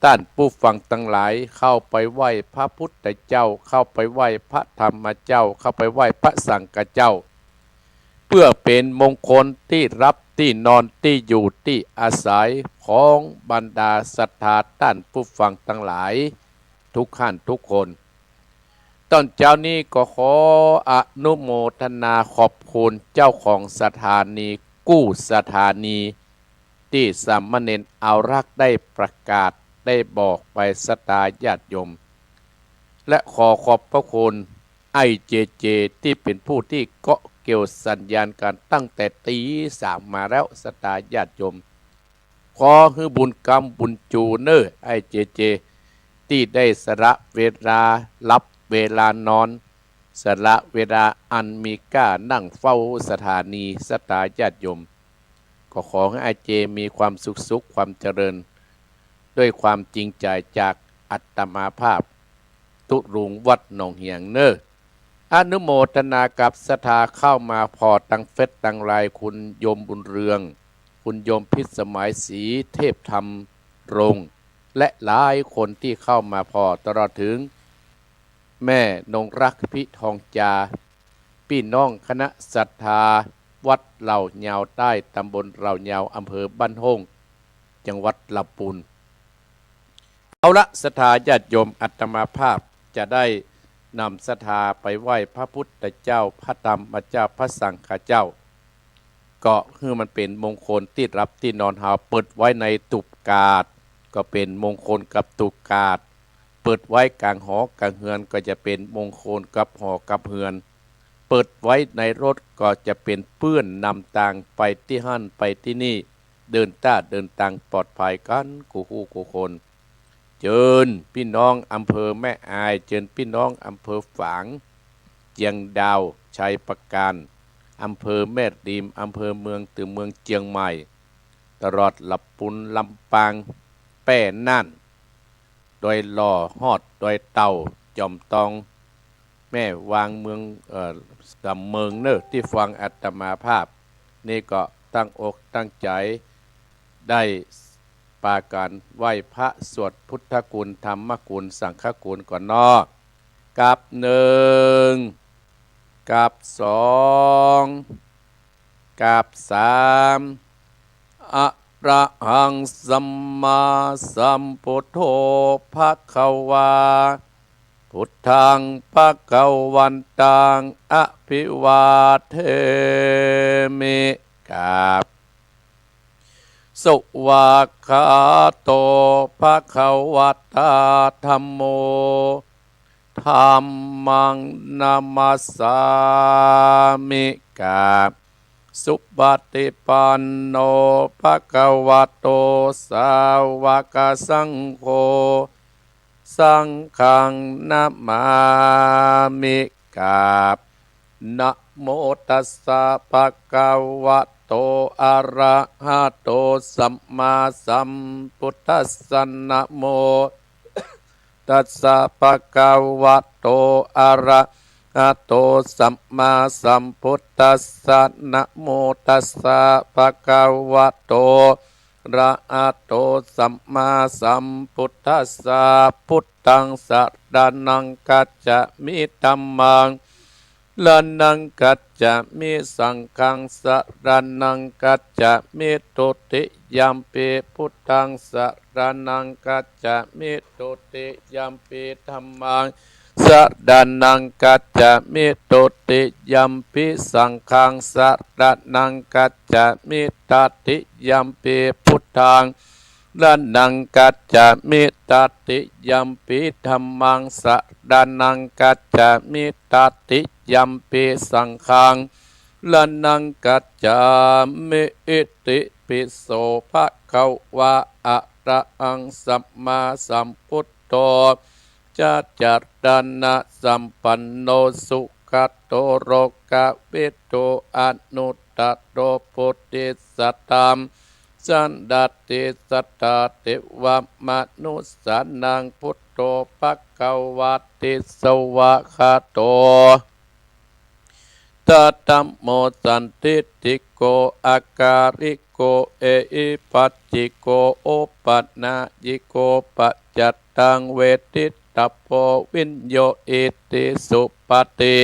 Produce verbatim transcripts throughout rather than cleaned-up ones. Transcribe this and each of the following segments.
ต้านผู้ฟังตังหลายเข้าไปไหว้พระพุทธเจ้า เข้าไปไหว้พระธรรมเจ้า เข้าไปไหว้พระสังฆเจ้า เปื้อเป๋นมงคลตี้หลับตี้นอนตี้อยู่ตี้อาศัยของบรรดาศรัทธาต้านผู้ฟังตังหลายทุกท่านทุกคน ต๋อนเจ๊านี้ก็ขออนุโมทนาขอบคุณเจ้าของสถานีกู้สถานี ตี้สามเณรอารักษ์ได้ประกาศได้บอกไปศรัทธาญาติโยม และขอขอบพระคุณไอ้เจเจตี้เป๋นผู้ตี้เกาะเกี่ยวสัญญาณกั๋นตั้งแต่ตี๋สามมาแล้วศรัทธาญาติโยม ขอหื้อบุญกำบุญจู๋เน่อไอ้เจเจ ตี้ได้สละเวลาหลับเวลานอน สละเวลาอันมีก้านั่งเฝ้าสถานีศรัทธาญาติโยม ก็ขอหื้อไอ้เจมีความสุขสุขความเจริญ ด้วยความจริงใจ๋จากอาตมาภาพ ตุ๊ลุงวัดหนองเหียงเน่อ อนุโมทนากับศรัทธาเข้ามาผ่อตังเฟซตังไลน์ คุณโยมบุญเรือง คุณโยมพิสมัยศรีเทพธรรมรงค์ และหลายคนตี้เข้ามาผ่อ ตลอดเถิงแม่นงรักพิทองจา ปี้น้องคณะศรัทธาวัดเหล่ายาวใต้ ตำบลเหล่ายาว อำเภอบ้านโฮ่ง จังหวัดลำปูน เอาละศรัทธาญาติโยม อาตมาภาพจะได้นำศรัทธาไปไหว้พระพุทธเจ้า พระธรรมเจ้า พระสังฆเจ้า ก็หื้อมันเป๋นมงคลตี้หลับตี้นอนเฮา เปิดไว้ในตูบกาดก็เป๋นมงคลกับตูบกาด เปิดไว้ก๋างหอก๋างเฮือนก็จะเป๋นมงคลกับหอกับเฮือน เปิดไว้ในรถก็จะเป๋นเปื้อนนำตางไปตี้หั้นไปตี้นี่ เดินต้าเดินตางปลอดภัยกั๋นกู้ฮู้กู้คน เจิญปี้น้องอำเภอแม่อาย เจิญปี้น้องอำเภอฝาง เจียงดาว ชัยปราการ อำเภอแม่ริม อำเภอเมือง เตื้อเมืองเจียงใหม่ ตลอดลำปูน ลำปาง แป้ น่าน ดอยหล่อ ฮอดดอยเต่า จอมตอง แม่วาง เมือง เอ่อ สำเมิงเน่อ ตี้ฟังอาตมาภาพ นี่ก็ตั้งอกตั้งใจ๋ ได้ปากั๋นไหว้พระสวดพุทธคุณ ธรรมคุณ สังฆคุณก่อนเนาะ กับหนึ่ง กับสอง กับสาม อะระหังสัมมาสัมพุทโธภะคะวา พุทธังภะคะวันตังอะภิวาเทมิ กับ สวากขาโตภะคะวะตาธัมโม ธัมมังนะมัสสามิ กับ สุปฏิปันโนภะคะวะโต สาวกสังโฆ สังฆังนะมามิ กับ นะโมตัสสะภะคะวะโต อะระหะโต สัมมาสัมพุทธัสสะ นะโม ตัสสะภะคะวะโต อะระหะโต สัมมาสัมพุทธัสสะ นะโมตัสสะภะคะวะโต อะระหะโต สัมมาสัมพุทธัสสะ พุทธังสะระณังคัจฉามิ ธัมมัง สะระณังคัจฉามิ สังฆังสะระณังคัจฉามิ ทุติยัมปิพุทธังสะระณังคัจฉามิ ทุติยัมปิธัมมังสะระณังคัจฉามิ ทุติยัมปิสังฆังสะระณังคัจฉามิ ตติยัมปิพุทธัง สะระณังคัจฉามิ ตติยัมปิธัมมังสะระณังคัจฉามิ ตติยัมปิสังฆัง สะระณังคัจฉามิ อิติปิโสภะคะวะ อะระหังสัมมาสัมพุทโธ จะจะระณะสัมปันโน สุขะโต โลกะวิทู อนุตตะโร โพธิสัตตัม สันดาติสัตตา เทวะมนุสสานัง พุทโธภะคะวะติ สวากขาโต ธัมโม สันทิฏฐิโก อะกาลิโก โก เอหิปัสสิโก โอปะนัยยิโก ปัจจัตตัง เวทิตตัปโป วิญโญ อิติสุปะติ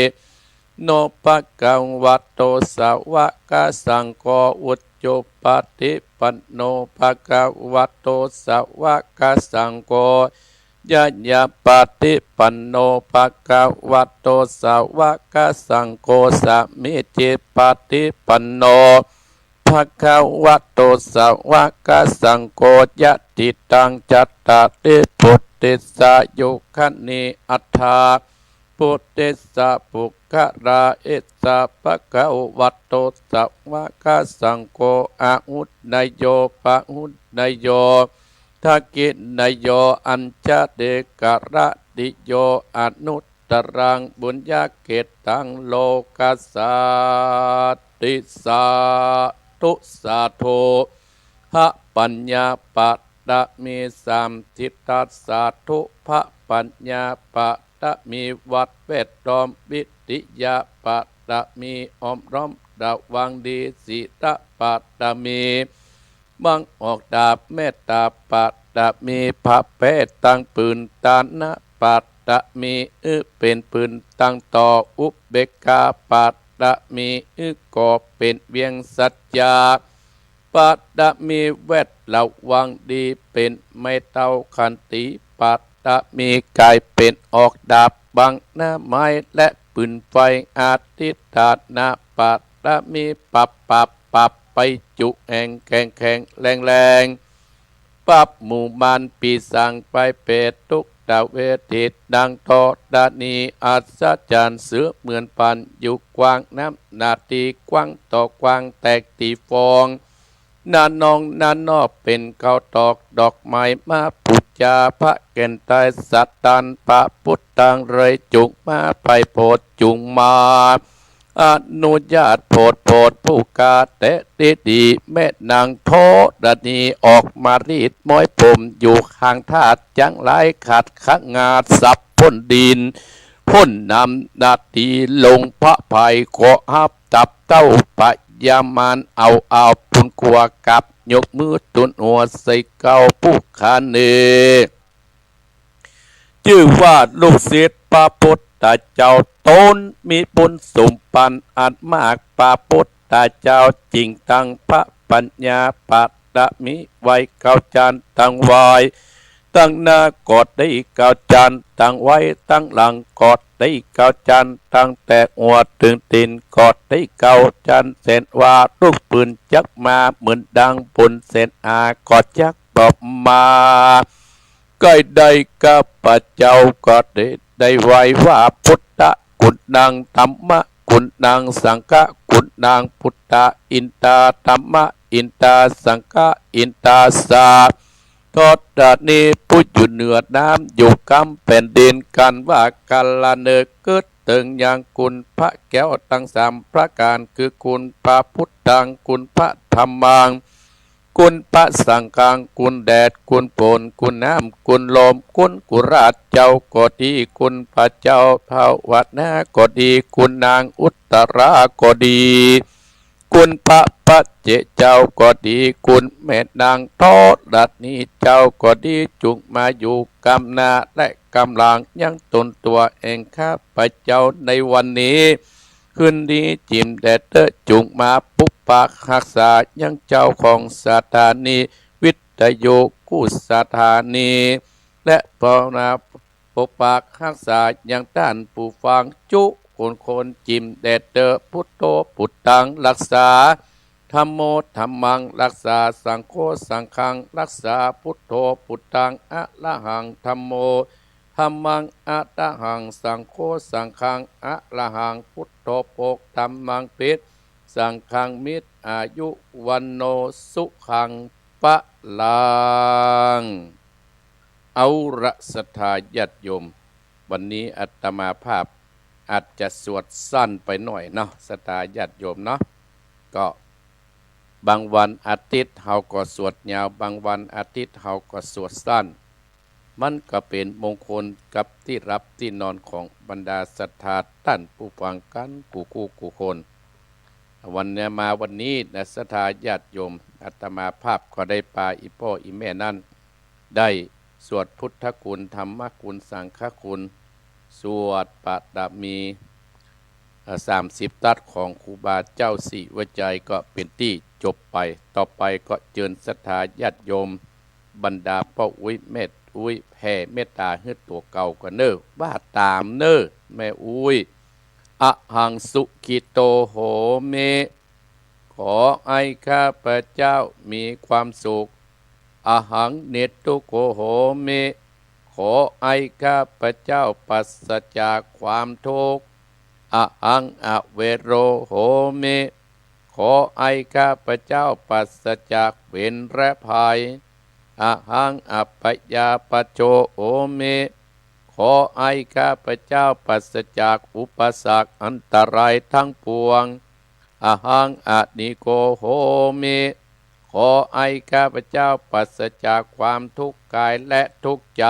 โน ภะคะวะโต สาวะกะสังโฆ อุจุปะติปันโน ภะคะวะโต สาวะกะสังโฆ ญาณาปะติปันโน ภะคะวะโต สาวะกะสังโฆ สามีจิปะติปันโน ภะคะวะโต สาวะกะสังโฆ ยะติตัง จัตตาริ ปุติสสะ ยุคคานิ อัตถา ปุติสสะ ปุคคารา อิสสะ ภะคะวะโต สาวะกะสังโฆ อาหุเนยโย ปะหุเนยโย ทักขิเนยโย อัญชะลีกะระณิโย อนุตตรัง ปุญญะเขตตัง โลกัสสาติ สาธุ สาธุ พระปัญญาปะตะมี สามสิทธัสสะ สาธุ พระปัญญาปะตะมี วัดแวดล้อม วิทยาปะตะมี อ้อมล้อมระวังดี ศีลปะตะมี บังออกดาบ เมตตาปะตะมี พระแพทย์ตังปืน ตานะปะตะมี อื้อเป๋นปืนตังต่อ อุเบกขาปะตะมี อื้อก่อเป๋นเวียง สัจจะปะตะมี แวดระวังดีเป๋นไม้เท้า ขันติปะตะมี ก๋ายเป๋นออกดาบ บังหน้าไม้และปืนไฟ อธิฏฐานะปะตะมี ปรับปรับปรับไปจุแห่งแข็งแข็งแรงแรง ปรับหมู่มารปีศาจไพเปรตทุกขเวทนา ดังธรณีอัศจรรย์ เสมือนปานอยู่กว้าง น้ำหน้าตี้กว้างต่อกว้าง แตกตี้ฟอง นาน้องนาน้อเป๋นข้าวตอกดอกไม้ มาปู๋จาพระแก่นไตรสะตาน พระพุทธัง เลยจุ่งมา ไพโพธิ์จุ่งมา อนุญาตโผดโผดผู้กาแตะดีดี แม่นางธรณีออกมารีดม้อยผมอยู่ข้างธาตุ จั้งหลายขัดขะงาดสับพ่นดิน พ่นน้ำหน้าตี้ลงพระไพร ก็ฮับตับเต้าพญามาร เอาเอาปุนขัวกลับ ยกมือตุนหัวใส่เก้าผู้ข้าเน่ จื้อว่าลูกศิษย์พระพุทธเจ้า ต๋นมีบุญสมปันอันมาก พระพุทธเจ้าจึงตั้งพระปัญญาปะตะมีไว้ เก้าจันตังไหว้ ตังหน้าก็ดี เก้าจันตังไหว้ ตังหลังก็ดี เก้าจันตั้งแต่หัวเถิงตี๋นก็ดี เก้าจันแสนว่า ลูกปืนจักมาเหมือนดัง บุญแสนอาก็จัก ปอบมา ใก้ได้ข้าพเจ้าก็ได้ ได้ไหว้ว่า พุทธะกุณัง ธัมมะกุณัง สังฆะกุณัง พุทธะอินทา ธัมมะอินทา สังฆะอินทา สาธรณีผู้อยู่เหนือน้ำ อยู่กำแผ่นดิน กันว่ากัลละเนิก กึ๊ดเถิงยังคุณพระแก้วตังสามประก๋าน คือคุณพระพุทธัง คุณพระธัมมัง คุณพระสังฆัง คุณแดด คุณฝน คุณน้ำ คุณลม คุณกุราชเจ้าก็ดี คุณพระเจ้าภาวนาก็ดี คุณนางอุตตราก็ดี คุณพระปัจเจกเจ้าก็ดี คุณแม่นางธรณีเจ้าก็ดี จุ่งมาอยู่กำหน้าและกำหลังยังต๋นตั๋วแห่งข้าพเจ้าในวันนี้ คืนนี้จิ่มแด่เต๊อะ จุ่งมาปกปักฮักษายังเจ้าของสถานีวิทยุกู้สถานี และภาวนาปกปักฮักษายังต้านผู้ฟังจุคนคน จิ่มแด่เต๊อะ พุทโธพุทธังรักษา ธัมโมธัมมังรักษา สังโฆสังฆังรักษา พุทโธพุทธัง อะระหัง ธัมโมธัมมัง อะระหัง สังโฆสังฆัง อะระหัง พุทโธปก ธัมมังปิด สังฆังมิตร อายุวัณโณ สุขัง พลัง เอาละศรัทธาญาติโยม วันนี้อาตมาภาพอาจจะสวดสั้นไปหน่อยเนาะ ศรัทธาญาติโยมเนาะ ก็บางวันอาทิตย์เฮาก็สวดยาว บางวันอาทิตย์เฮาก็สวดสั้น มันก็เป๋นมงคลกับตี้หลับตี้นอนของบรรดาศรัทธาต้านผู้ฟังกั๋นกู้กู้กู้คน วันนี้มาวันนี้นะ ศรัทธาญาติโยม อาตมาภาพก็ได้ปาอี่ป้ออี่แม่นั้น ได้สวดพุทธคุณ ธรรมคุณ สังฆคุณ สวดปารามี เอ่อ สามสิบตัดของครูบาเจ้าศรีวิชัยก็เป๋นตี้จบไป ต่อไปก็เจิญศรัทธาญาติโยม บรรดาป้ออุ๊ยแม่อุ๊ย แผ่เมตต๋าหื้อตั๋วเก่าก่อนเน่อ ว่าต๋ามเน่อ แม่อุ๊ย อะหังสุขิโตโหมิ ขอให้ข้าพเจ้ามีความสุข อะหังนิทุกโขโหมิ ขอให้ข้าพเจ้าปราศจากความทุกข์ อะหังอะเวโรโหมิ ขอให้ข้าพเจ้าปราศจากเวรและภัย อะหังอะพยาปโชโหมิ ขอให้ข้าพเจ้าปราศจากอุปสรรคอันตรายทั้งปวง อะหังอะนิโกโหมิ ขอให้ข้าพเจ้าปราศจากความทุกข์กายและทุกข์ใจ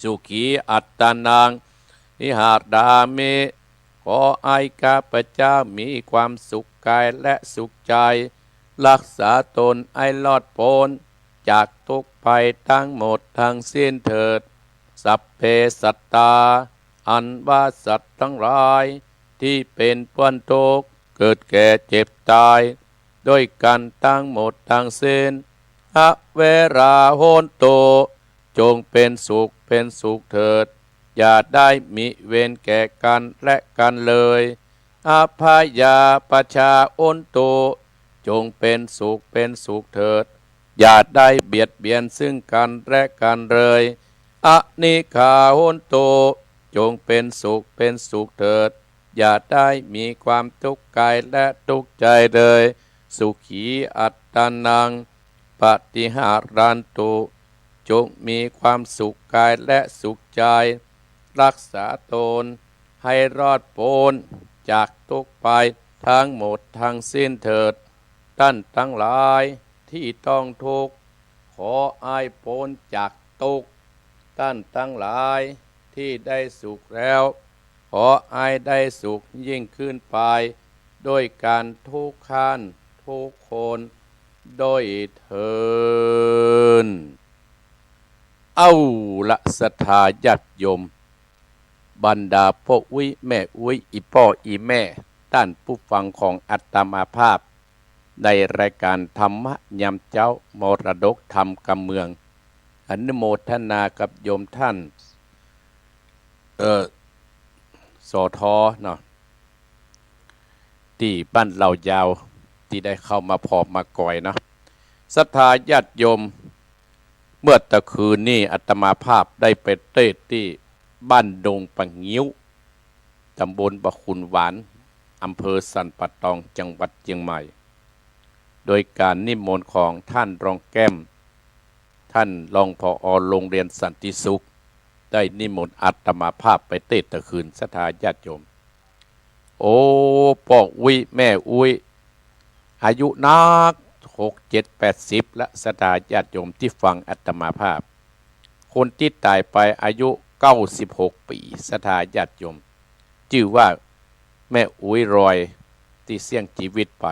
สุขีอัตตานัง วิหารามิ ขอให้ข้าพเจ้ามีความสุขกายและสุขใจ รักษาตนให้รอดพ้นจากทุกข์ภัยทั้งหมดทั้งสิ้นเถิด สัพเพสัตตา อันว่าสัตว์ทั้งหลายที่เป็นเปื้อนทุกข์ เกิดแก่เจ็บตาย ด้วยกันทั้งหมดทั้งสิ้น อะเวราโหนตุ จงเป็นสุขเป็นสุขเถิด อย่าได้มีเวรแก่กันและกันเลย อะพยาปชาโหนตุ จงเป็นสุขเป็นสุขเถิด อย่าได้เบียดเบียนซึ่งกันและกันเลย อะนิกขาโหนตุ จงเป็นสุขเป็นสุขเถิด อย่าได้มีความทุกข์กายและทุกข์ใจเลย สุขีอัตตานัง ปฏิหารันตุ จงมีความสุขกายและสุขใจ รักษาตนให้รอดพ้นจากทุกข์ภัยทั้งหมดทั้งสิ้นเถิด ท่านทั้งหลายที่ต้องทุกข์ ขอให้พ้นจากทุกข์ ท่านทั้งหลายที่ได้สุขแล้ว ขอให้ได้สุขยิ่งขึ้นไป ด้วยกันทุกท่านทุกคนด้วยเทอญ เอาละศรัทธาญาติโยม บรรดาป้ออุ๊ยแม่อุ๊ย อี่ป้ออี่แม่ ต้านผู้ฟังของอาตมาภาพ ในรายการธรรมะยามเจ๊า มรดกธรรมกำเมือง อนุโมทนากับโยมท่าน เอ่อ สอทอ เนาะ ตี้บ้านเหล่ายาว ตี้ได้เข้ามาผ่อมาก่อยเนาะ ศรัทธาญาติโยม เมื่อตะคืนนี้อาตมาภาพได้ไปเตศน์ตี้บ้านดงป่างิ้ว ตำบลบ่าขุนหวาน อำเภอสันป่าตอง จังหวัดเจียงใหม่ โดยการนิมนต์ของท่านรองแก้ม ท่านรอง ผอ โรงเรียนสันติสุข ได้นิมนต์อาตมาภาพไปเตศน์ตะคืน ศรัทธาญาติโยม โอ้ ป้ออุ๊ยแม่อุ๊ย อายุนัก หก เจ็ด แปดสิบ ละ ศรัทธาญาติโยมตี้ฟังอาตมาภาพ คนตี้ต๋ายไปอายุ เก้าสิบหก ปี๋ ศรัทธาญาติโยม จื้อว่าแม่อุ๊ยรอย ตี้เสี้ยงจีวิตไป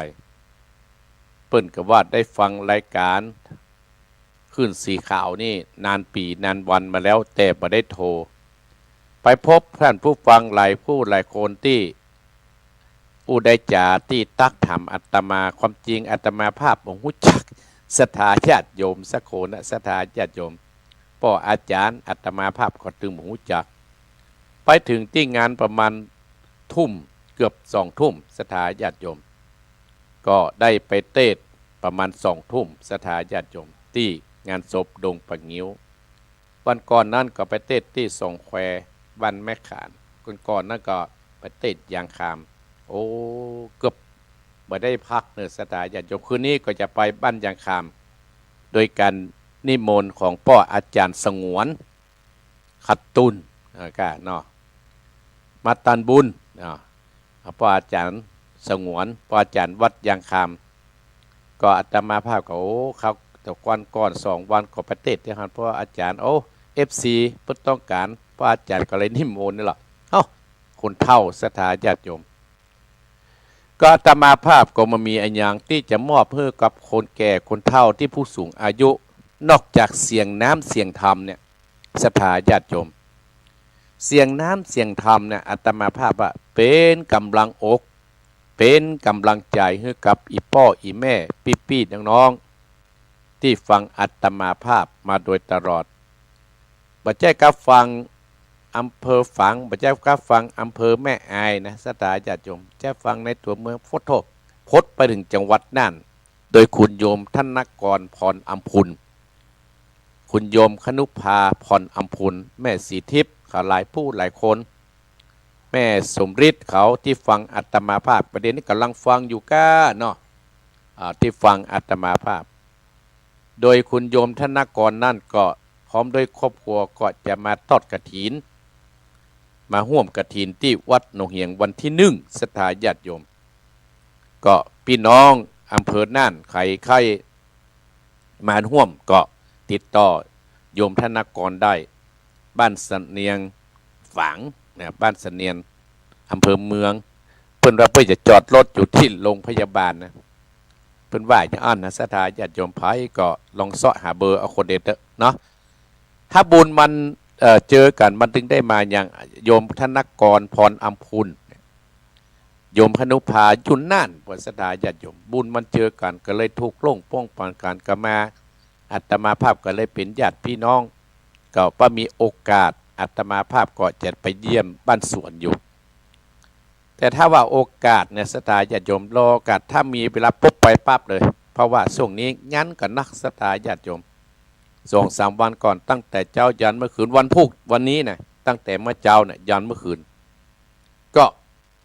เปิ้นก็ว่าได้ฟังรายการ คลื่นสีขาวนี่นานปี๋นานวันมาแล้ว แต่บ่ได้โทร ไปพบท่านผู้ฟังหลายผู้หลายคนตี้อู้ได้จ๋าตี้ตั๊กถามอาตมา ความจริงอาตมาภาพบ่ฮู้จักศรัทธาญาติโยมสักคนนะ ศรัทธาญาติโยม ป้ออาจ๋ารย์อาตมาภาพก็ตึงบ่ฮู้จัก ไปเถิงตี้งานประมาณทุ่ม เกือบสองทุ่ม ศรัทธาญาติโยม ก็ได้ไปเตศน์ประมาณสองทุ่ม ศรัทธาญาติโยม ตี้งานศพดงป่างิ้ว วันก่อนนั้นก็ไปเตศน์ตี้สองแคว บ้านแม่ขาน ก่อนๆ นั้นก็ไปเตศน์ยางคาม โอ้ เกือบบ่ได้พักเน่อ ศรัทธาญาติโยม คืนนี้ก็จะไปบ้านยางคาม โดยการนิมนต์ของป้ออาจ๋ารย์สงวน ขัดตุน อ่า ก็เนาะ มาตันบุญ อ่า ป้ออาจ๋ารย์สงวน ป้ออาจ๋ารย์วัดยางคาม ก็อาตมาภาพก็ โอ้ เขา แต่ก่อนๆ สองวันก็ไปเตศน์ตี้หั้น ป้ออาจ๋ารย์ โอ้ เอฟซี เปิ้นต้องก๋าน ป้ออาจ๋ารย์ก็เลยนิมนต์นี่แหละ เอ้า คนเฒ่า ศรัทธาญาติโยม ก็อาตมาภาพก็บ่มีอะหยังตี้จะมอบหื้อกับคนแก่คนเฒ่าตี้ผู้สูงอายุ นอกจากเสียงน้ำเสียงธรรมเนี่ย ศรัทธาญาติโยม เสียงน้ำเสียงธรรมเนี่ย อาตมาภาพว่าเป๋นก๋ำลังอก เป๋นก๋ำลังใจ๋หื้อกับอี่ป้ออี่แม่ ปี้ๆ น้องๆ ตี้ฟังอาตมาภาพมาโดยตลอด บ่ใจ้ก้าฟังอำเภอฝาง บ่ใจ้ก้าฟังอำเภอแม่อายนะ ศรัทธาญาติโยม ใจ้ฟังในตั๋วเมือง โฟโต้ พดไปเถิงจังหวัดน่าน โดยคุณโยมธนกร พรอำพูน คุณโยมคณุภา พรอำพูน แม่ศรีทิพย์เขาหลายผู้หลายคน แม่สมฤทธิ์เขาตี้ฟังอาตมาภาพ ประเดี๋ยวนี้ก่ำลังฟังอยู่ก้าเนาะ อ่า ตี้ฟังอาตมาภาพ โดยคุณโยมธนกรนั่นก็พร้อมด้วยครอบครัวก็จะมาทอดกฐิน มาฮ่วมกฐินตี้วัดหนองเหียงวันตี้หนึ่ง ศรัทธาญาติโยม ก็ปี้น้องอำเภอน่านใผใค่มาฮ่วมก็ติดต่อโยมธนกรได้ บ้านเสนียงฝางนะ บ้านเสนียง อำเภอเมือง เปิ้นว่าเปิ้นจะจอดรถอยู่ตี้โรงพยาบาลนะ เปิ้นว่าอย่างอั้นนะ ศรัทธาญาติโยมใผก็ลองเซาะหาเบอร์เอาคนเดียวเต๊อะเนาะ ถ้าบุญมัน เอ่อ เจอกั๋น มันตึงได้มาอย่างโยมธนกร พรอำพูน โยมคณุภาอยู่น่าน พวกศรัทธาญาติโยม บุญมันเจอกั๋น ก็เลยถูกโล่งป้องปันกั๋น ก็มา อาตมาภาพก็เลยเป๋นญาติพี่น้อง ก็ว่ามีโอกาส อาตมาภาพก็จะไปเยี่ยมบ้านสวนอยู่ แต่ถ้าว่าโอกาสเนี่ย ศรัทธาญาติโยม รอโอกาส ถ้ามีเวลาปุ๊บไปปั๊บเลย เพราะว่าช่วงนี้งานก็หนัก ศรัทธาญาติโยม สองสามวันก่อน ตั้งแต่เจ๊ายันเมื่อคืน วันพุธ วันนี้นะ ตั้งแต่เมื่อเจ๊าเนี่ยยันเมื่อคืน ก็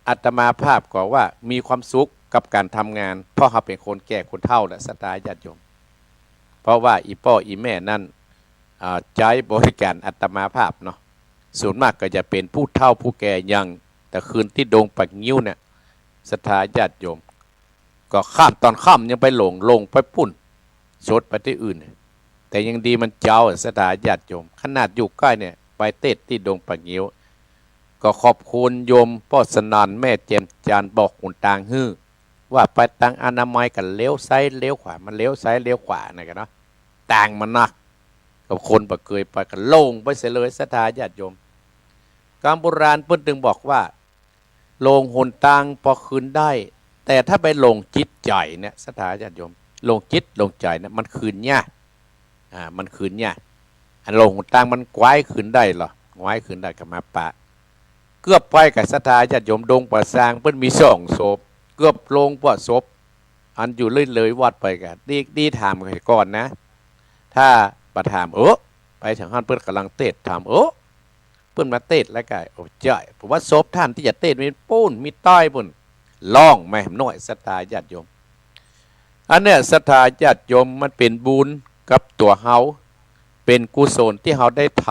อาตมาภาพก็ว่ามีความสุขกับก๋านทำงาน เพราะเฮาเป๋นคนแก่คนเฒ่าแหละ ศรัทธาญาติโยม เพราะว่าอี่ป้ออี่แม่นั่น อ่า ใจ๊บริก๋านอาตมาภาพเนาะ ส่วนมากก็จะเป๋นผู้เฒ่าผู้แก่ อย่างตะคืนตี้ดงป่างิ้วเนี่ย ศรัทธาญาติโยม ก็ค่ำ ต๋อนค่ำยังไปหลง หลงไปปู๊น สดไปตี้อื่น แต่ยังดีมันเจ๊า ศรัทธาญาติโยม ขนาดอยู่ใก้เนี่ย ไปเตศน์ตี้ดงป่างิ้ว ก็ขอบคุณโยมป้อสนั่น แม่แจ่มจันทร์ บอกหนตางหื้อ ว่าไปตางอนามัยก็เลี้ยวซ้ายเลี้ยวขวา มันเลี้ยวซ้ายเลี้ยวขวานะกะเนาะ ตางมันนะ กับคนบ่เกยไปก็หลงไปเสียเลย ศรัทธาญาติโยม กำโบราณเปิ้นตึงบอกว่า หลงหนตางปอคืนได้ แต่ถ้าไปหลงจิตใจ๋เนี่ย ศรัทธาญาติโยม หลงจิตหลงใจ๋เนี่ย มันคืนยาก อ่า มันคืนยาก อันหลงหนตางมันกวายคืนได้เหรอ กวายคืนได้ ก็มาปะ เกือบไปกับ ศรัทธาญาติโยม ดงป่าซาง เปิ้นมีสองศพ เกือบลงปะศพ อันอยู่เลยๆ วัดไปกะ ดี ดีถามก่อนนะ ถ้าบ่ถาม เออ ไปเถิงหั้นเปิ้นก่ำลังเตศน์ ถาม เออ เปิ้นมาเตศน์แล้วกะ โอ้ ใจ้ ผมว่าศพต้านตี้จะเตศน์มีปู๊น มีใต้ปู๊น ลองแหมหน้อย ศรัทธาญาติโยม อันเนี้ย ศรัทธาญาติโยม มันเป๋นบุญกับตั๋วเฮา เป๋นกุศลตี้เฮาได้ท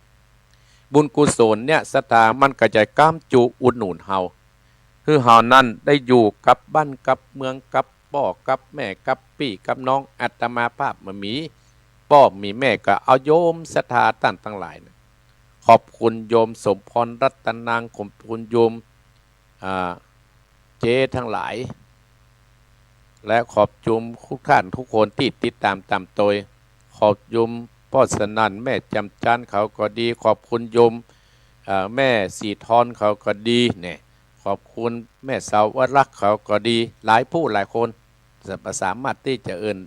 ำ บุญกุศลเนี่ย ศรัทธามันก็จะก้ำจูอุดหนุนเฮา หื้อเฮานั้นได้อยู่กับบ้านกับเมือง กับป้อกับแม่ กับปี้กับน้อง อาตมาภาพบ่มีป้อมีแม่ ก็เอาโยมศรัทธาต้านตังหลายนะ ขอบคุณโยมสมพรรัตนาง ขอบคุณโยม อ่า เจ๊ตังหลาย และขอบคุณทุกท่านทุกคนตี้ติดต๋ามต๋ามโตย ขอบโยมป้อสนั่น แม่แจ่มจันทร์เขาก็ดี ขอบคุณโยม เอ่อ แม่ศรีทรเขาก็ดีเนี่ย ขอบคุณแม่สาวรักษ์เขาก็ดี หลายผู้หลายคน จะบ่สามารถตี้จะเอิ้น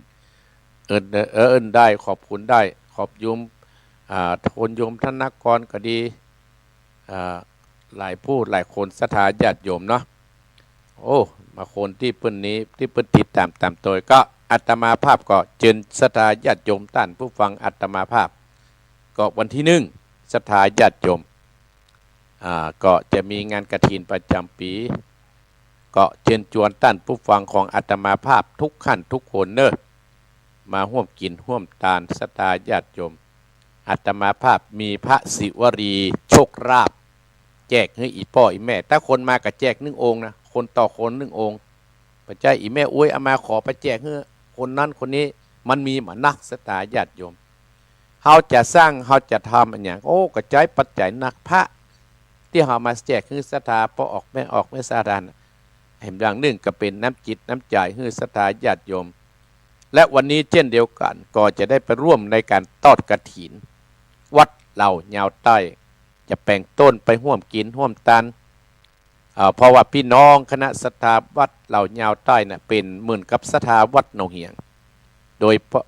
เอิ้น เอ่อ เอิ้นได้ ขอบคุณได้ ขอบโยม อ่า คุณโยมธนกรก็ดี อ่า หลายผู้หลายคน ศรัทธาญาติโยมเนาะ โอ้ บางคนตี้เปิ้นนี้ ตี้เปิ้นติดต๋ามต๋ามโตย ก็อาตมาภาพก็เจิญศรัทธาญาติโยมต้านผู้ฟังอาตมาภาพ ก็วันตี้หนึ่ง ศรัทธาญาติโยม อ่า ก็จะมีงานกฐินประจ๋ำปี๋ ก็เจิญจวนต้านผู้ฟังของอาตมาภาพทุกท่านทุกคนเน่อ มาฮ่วมกิ๋นฮ่วมตาน ศรัทธาญาติโยม อาตมาภาพมีพระศิวลี โชคลาภ แจกหื้ออี่ป้ออี่แม่ ถ้าคนมาก็แจกนึ่งองค์นะ คนต่อคนนึ่งองค์ บ่ใจ้อี่แม่อุ๊ยเอามาขอไปแจกหื้อคนนั้นคนนี้ มันมีบ่นัก ศรัทธาญาติโยม เฮาจะสร้าง เฮาจะทำอะหยัง โอ้ ก็ใจ๊ปัจจัยนัก พระตี้เฮามาแจกหื้อศรัทธา ป้อออกแม่ออกแม่ศรัทธาน่ะ แหมอย่างนึ่งก็เป๋นน้ำจิตน้ำใจ๋หื้อศรัทธาญาติโยม และวันนี้เจ้นเดียวกั๋นก็จะได้ไปร่วมในก๋านตอดกฐิน วัดเหล่ายาวใต้ จะแป๋งต้นไปฮ่วมกิ๋นฮ่วมตาน เอ่อ เพราะว่าปี้น้องคณะศรัทธาวัดเหล่ายาวใต้น่ะ เป๋นเหมือนกับศรัทธาวัดหนองเหียง โดยเฉพาะ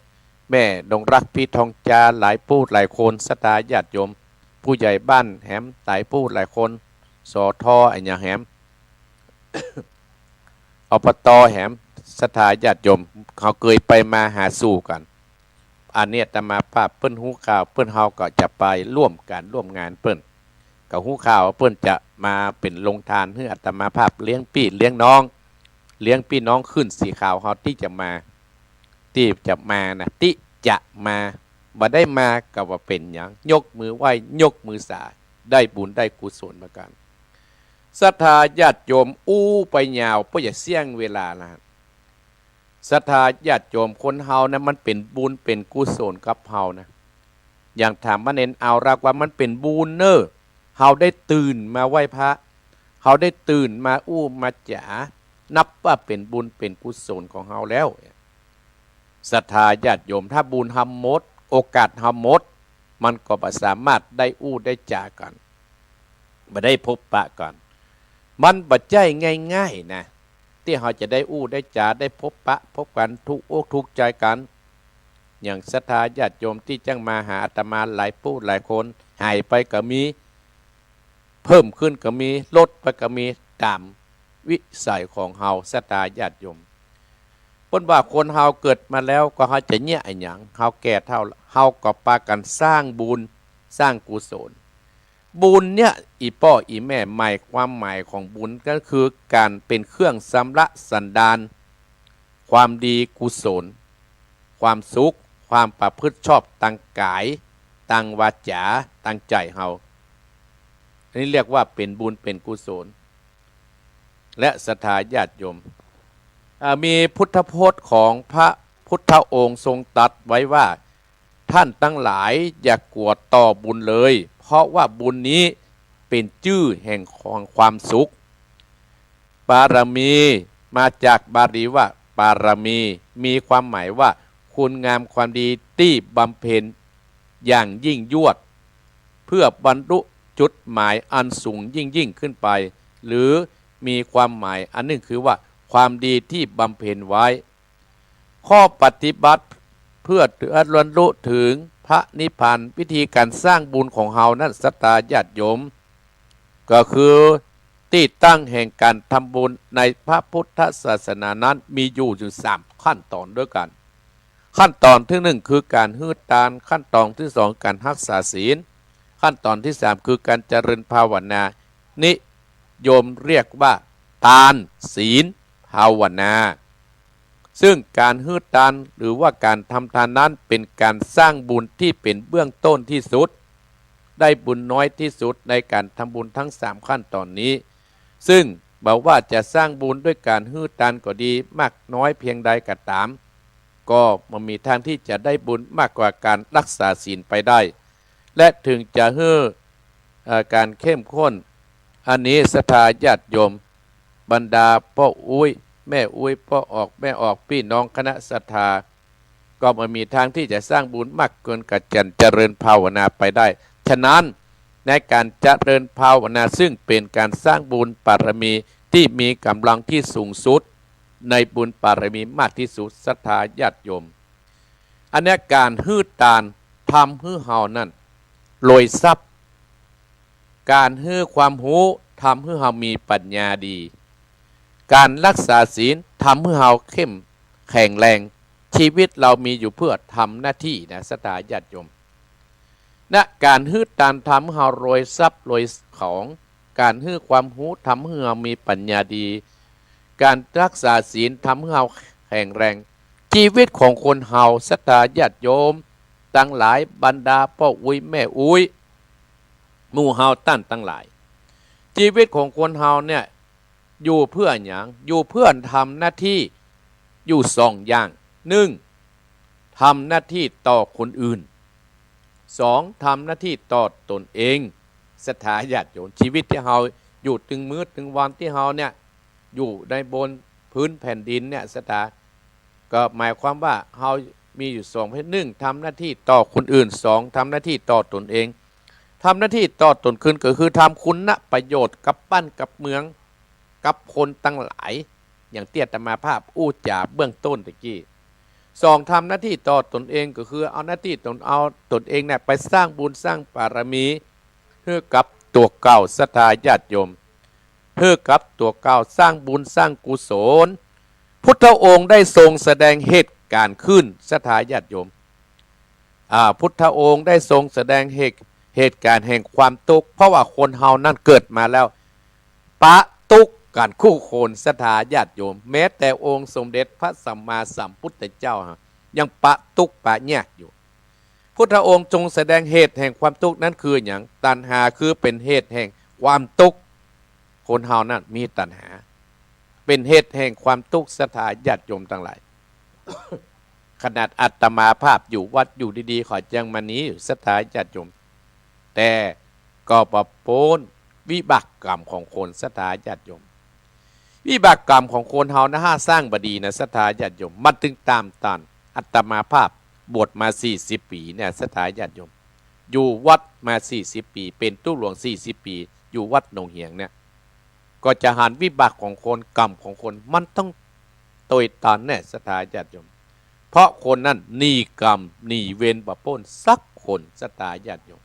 แม่ดงรัก พี่ทองจา หลายผู้หลายคน ศรัทธาญาติโยม ผู้ใหญ่บ้านแหม หลายผู้หลายคน สอทออะหยังแหม อบต.แหม ศรัทธาญาติโยม เขาเกยไปมาหาสู่กั๋น อันนี้อาตมาภาพเปิ้นฮู้ข่าว เปิ้นเฮาก็จะไปร่วมก๋านร่วมงานเปิ้น ก็ฮู้ข่าวว่าเปิ้นจะมาเป๋นโฮงตานหื้ออาตมาภาพเลี้ยงปี้เลี้ยงน้อง เลี้ยงปี้น้องขึ้นสีขาวเฮาตี้จะมา ตี้จะมานะ ตี้จะมา บ่ได้มาก็บ่เป๋นหยัง ยกมือไหว้ ยกมือสา ได้บุญได้กุศลเหมือนกั๋น ศรัทธาญาติโยม อู้ไปยาว บ่อยากเสี้ยงเวลาละ ศรัทธาญาติโยม คนเฮานะ มันเป๋นบุญเป๋นกุศลกับเฮานะ อย่างถามว่าเณรเอารักว่ามันเป๋นบุญเน่อ เฮาได้ตื่นมาไหว้พระ เฮาได้ตื่นมาอู้มาจ๋า นับว่าเป๋นบุญเป๋นกุศลของเฮาแล้ว ศรัทธาญาติโยม ถ้าบุญเฮาหมด โอกาสเฮาหมด มันก็บ่สามารถได้อู้ได้จ๋ากั๋น บ่ได้พบปะกั๋น มันบ่ใจ้ง่ายๆ นะ ตี้เฮาจะได้อู้ได้จ๋า ได้พบปะพบกั๋น ถูกอกถูกใจ๋กั๋น อย่างศรัทธาญาติโยมตี้จั่งมาหาอาตมาหลายผู้หลายคน หายไปก็มี เพิ่มขึ้นก็มี ลดไปก็มี ต๋ามวิสัยของเฮา ศรัทธาญาติโยม เปิ้นว่าคนเฮาเกิดมาแล้วก็เฮาจะเยียะอะหยัง เฮาแก่เฒ่า เฮาก็ปากั๋นสร้างบุญ สร้างกุศล บุญเนี่ย อี่ป้ออี่แม่ หมาย ความหมายของบุญก็คือก๋านเป๋นเครื่องชำระสันดาน ความดีกุศล ความสุข ความประพฤติชอบตางก๋าย ตางวาจ๋า ตางใจ๋เฮา อันนี้เรียกว่าเป๋นบุญเป๋นกุศล และศรัทธาญาติโยม อ่า มีพุทธพจน์ของพระพุทธองค์ทรงตรัสไว้ว่า ท่านตังหลายอย่ากลัวต่อบุญเลย เพราะว่าบุญนี้เป๋นจื้อแห่งของความสุข ปารมี มาจากบาลีว่า ปารมี มีความหมายว่า คุณงามความดีตี้บำเพ็ญอย่างยิ่งยวด เพื่อบรรลุจุดหมายอันสูงยิ่งๆ ขึ้นไป หรือมีความหมายอันนึ่งคือว่า ความดีที่บำเพ็ญไว้ ข้อปฏิบัติเพื่อเถิดบรรลุถึงพระนิพพาน วิธีก๋านสร้างบุญของเฮานั้น ศรัทธาญาติโยม ก็คือตี้ตั้งแห่งก๋านทำบุญในพระพุทธศาสนานั้นมีอยู่ อยู่สามขั้นตอนด้วยกั๋น ขั้นตอนตี้หนึ่งคือก๋านหื้อตาน ขั้นตอนตี้สองก๋านฮักษาศีล ขั้นตอนตี้สามคือก๋านเจริญภาวนา นิยมเรียกว่าตาน ศีล ภาวนา ซึ่งก๋านหื้อตานหรือว่าก๋านทำตานนั้นเป๋นก๋านสร้างบุญตี้เป๋นเบื้องต้นตี้สุด ได้บุญน้อยตี้สุดในก๋านทำบุญทั้งสามขั้นตอนนี้ ซึ่งบ่ว่าจะสร้างบุญด้วยก๋านหื้อตานก็ดี มากน้อยเพียงใดก็ต๋าม ก็บ่มีทางตี้จะได้บุญมากกว่าก๋านฮักษาศีลไปได้ และเถิงจะหื้อ เอ่อ ก๋านเข้มข้น อันนี้ศรัทธาญาติโยม บรรดาป้ออุ๊ย แม่อุ๊ย ป้อออก แม่ออก ปี้น้องคณะศรัทธา ก็บ่มีทางตี้จะสร้างบุญมากเกินก๋านเจริญภาวนาไปได้ ฉะนั้นในก๋านเจริญภาวนาซึ่งเป๋นก๋านสร้างบุญปารมีตี้มีก๋ำลังตี้สูงสุด ในบุญปารมีมากตี้สุด ศรัทธาญาติโยม อันเนี้ยก๋านหื้อตานทำหื้อเฮานั้นรวยทรัพย์ ก๋านหื้อความฮู้ทำหื้อเฮามีปัญญาดี ก๋านฮักษาศีลทำหื้อเฮาเข้มแข็งแรง ชีวิตเฮามีอยู่เพื่อทำหน้าตี้นะ ศรัทธาญาติโยม นะ ก๋านหื้อตานทำหื้อเฮารวยทรัพย์รวยของ ก๋านหื้อความฮู้ทำหื้อเฮามีปัญญาดี ก๋านฮักษาศีลทำหื้อเฮาแข็งแรง ชีวิตของคนเฮา ศรัทธาญาติโยมตังหลาย บรรดาป้ออุ๊ยแม่อุ๊ย หมู่เฮาต้านตังหลาย ชีวิตของคนเฮาเนี่ย อยู่เพื่อหยัง อยู่เพื่อทำหน้าตี้อยู่สองอย่าง นึ่ง ทำหน้าตี้ต่อคนอื่น สอง ทำหน้าตี้ต่อตนเอง ศรัทธาญาติโยม ชีวิตตี้เฮาอยู่ตึงมื้อตึงวันตี้เฮาเนี่ย อยู่ในบนพื้นแผ่นดินเนี่ย ศรัทธา ก็หมายความว่าเฮามีอยู่สองประเภท หนึ่ง ทำหน้าตี้ต่อคนอื่น สอง ทำหน้าตี้ต่อตนเอง ทำหน้าตี้ต่อตนคืนก็คือทำคุณประโยชน์กับบ้านกับเมือง กับคนตังหลาย อย่างตี้อาตมาภาพอู้จ๋าเบื้องต้นตะกี้ สอง ทำหน้าตี้ต่อตนเองก็คือเอาหน้าตี้ตน เอาตนเองเนี่ยไปสร้างบุญสร้างบารมีหื้อกับตั๋วเก่า ศรัทธาญาติโยม หื้อกับตั๋วเก่า สร้างบุญสร้างกุศล พุทธองค์ได้ทรงแสดงเหตุการณ์ขึ้น ศรัทธาญาติโยม อ่า พุทธองค์ได้ทรงแสดงเหตุ เหตุการณ์แห่งความตุ๊กข์ เพราะว่าคนเฮานั้นเกิดมาแล้ว ปะตุ๊กข์กั๋นคู่คน ศรัทธาญาติโยม แม้แต่องค์สมเด็จพระสัมมาสัมพุทธเจ้าฮะ ยังปะตุ๊กข์ปะยากอยู่ พุทธองค์ทรงแสดงเหตุแห่งความตุ๊กข์นั้นคือหยัง ตัณหาคือเป๋นเหตุแห่งความตุ๊กข์ คนเฮานั้นมีตัณหา เป๋นเหตุแห่งความตุ๊กข์ ศรัทธาญาติโยมตังหลาย ขนาดอาตมาภาพอยู่วัดอยู่ดีๆ ข้อยังมานี้อยู่ ศรัทธาญาติโยม แต่ก็บ่ป๊นวิบากกรรมของคน ศรัทธาญาติโยม วิบากกรรมของคนเฮานะ หากสร้างบ่ดีนะ ศรัทธาญาติโยม มันตึงต๋ามต้าน อาตมาภาพบวชมาสี่สิบปี๋เนี่ย ศรัทธาญาติโยม อยู่วัดมาสี่สิบปี๋ เป๋นตุ๊หลวงสี่สิบปี๋ อยู่วัดหนองเหียงเนี่ย ก็จะหันวิบากของคน กรรมของคน มันต้องตวยตนแน่ ศรัทธาญาติโยม เพราะคนนั้นหนีกรรมหนีเวรบ่ป๊นสักคน ศรัทธาญาติโยม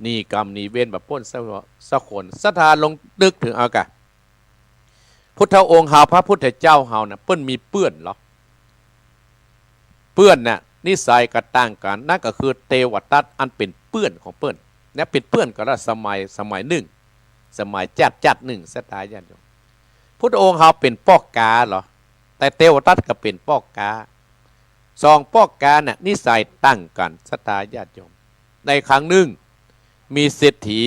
หนีกรรมหนีเวรบ่ป๊นสัก สักคน ศรัทธาลองนึกเถิงเอาก่ะ พุทธองค์เฮา พระพุทธเจ้าเฮานะ เปิ้นมีเปื้อนเหรอ เปื้อนน่ะ นิสัยก็ต่างกั๋น นั้นก็คือเตวทัตอันเป๋นเปื้อนของเปิ้น และเป๋นเปื้อนกั๋นละสมัย สมัยนึ่ง สมัยจ๊าดจ๊าดนึ่ง ศรัทธาญาติโยม พุทธองค์เฮาเป๋นป้อก๊าเหรอ แต่เตวทัตก็เป๋นป้อก๊า สองป้อก๊าน่ะ นิสัยต่างกั๋น ศรัทธาญาติโยม ในครั้งนึ่ง มีเศรษฐี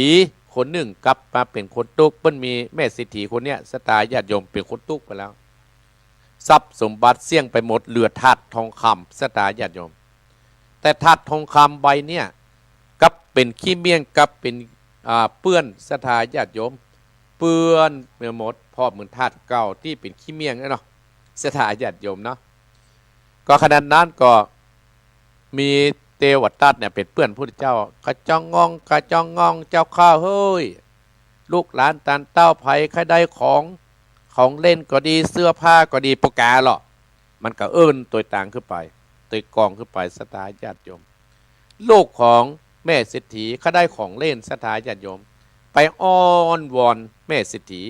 คนนึ่งกลับมาเป๋นคนตุ๊กข์ เปิ้นมีแม่เศรษฐีคนเนี้ย ศรัทธาญาติโยม เป๋นคนตุ๊กข์ไปแล้ว ทรัพย์สมบัติเสี้ยงไปหมด เหลือถาดทองคำ ศรัทธาญาติโยม แต่ถาดทองคำใบเนี้ย กลับเป๋นขี้เมี่ยง กลับเป๋น อ่า เปื้อน ศรัทธาญาติโยม เปื้อนไปหมด พร้อมเหมือนถาดเก่าตี้เป๋นขี้เมี่ยงนั่นเนาะ ศรัทธาญาติโยมเนาะ ก็ขนาดนั้นก็มีเตวทัตเนี่ยเป๋นเปื้อนพุทธเจ้า กระจองงอง กระจองงอง เจ้าข้าเฮ้ย ลูกหลานต้านเต้าใผใค่ได้ของ ของเล่นก็ดี เสื้อผ้าก็ดี ป้อก๊าเหรอ มันก็เอิ้นตวยตางขึ้นไป ตวยกองขึ้นไป ศรัทธาญาติโยม ลูกของแม่เศรษฐีเขาได้ของเล่น ศรัทธาญาติโยม ไปอ้อนวอนแม่เศรษฐี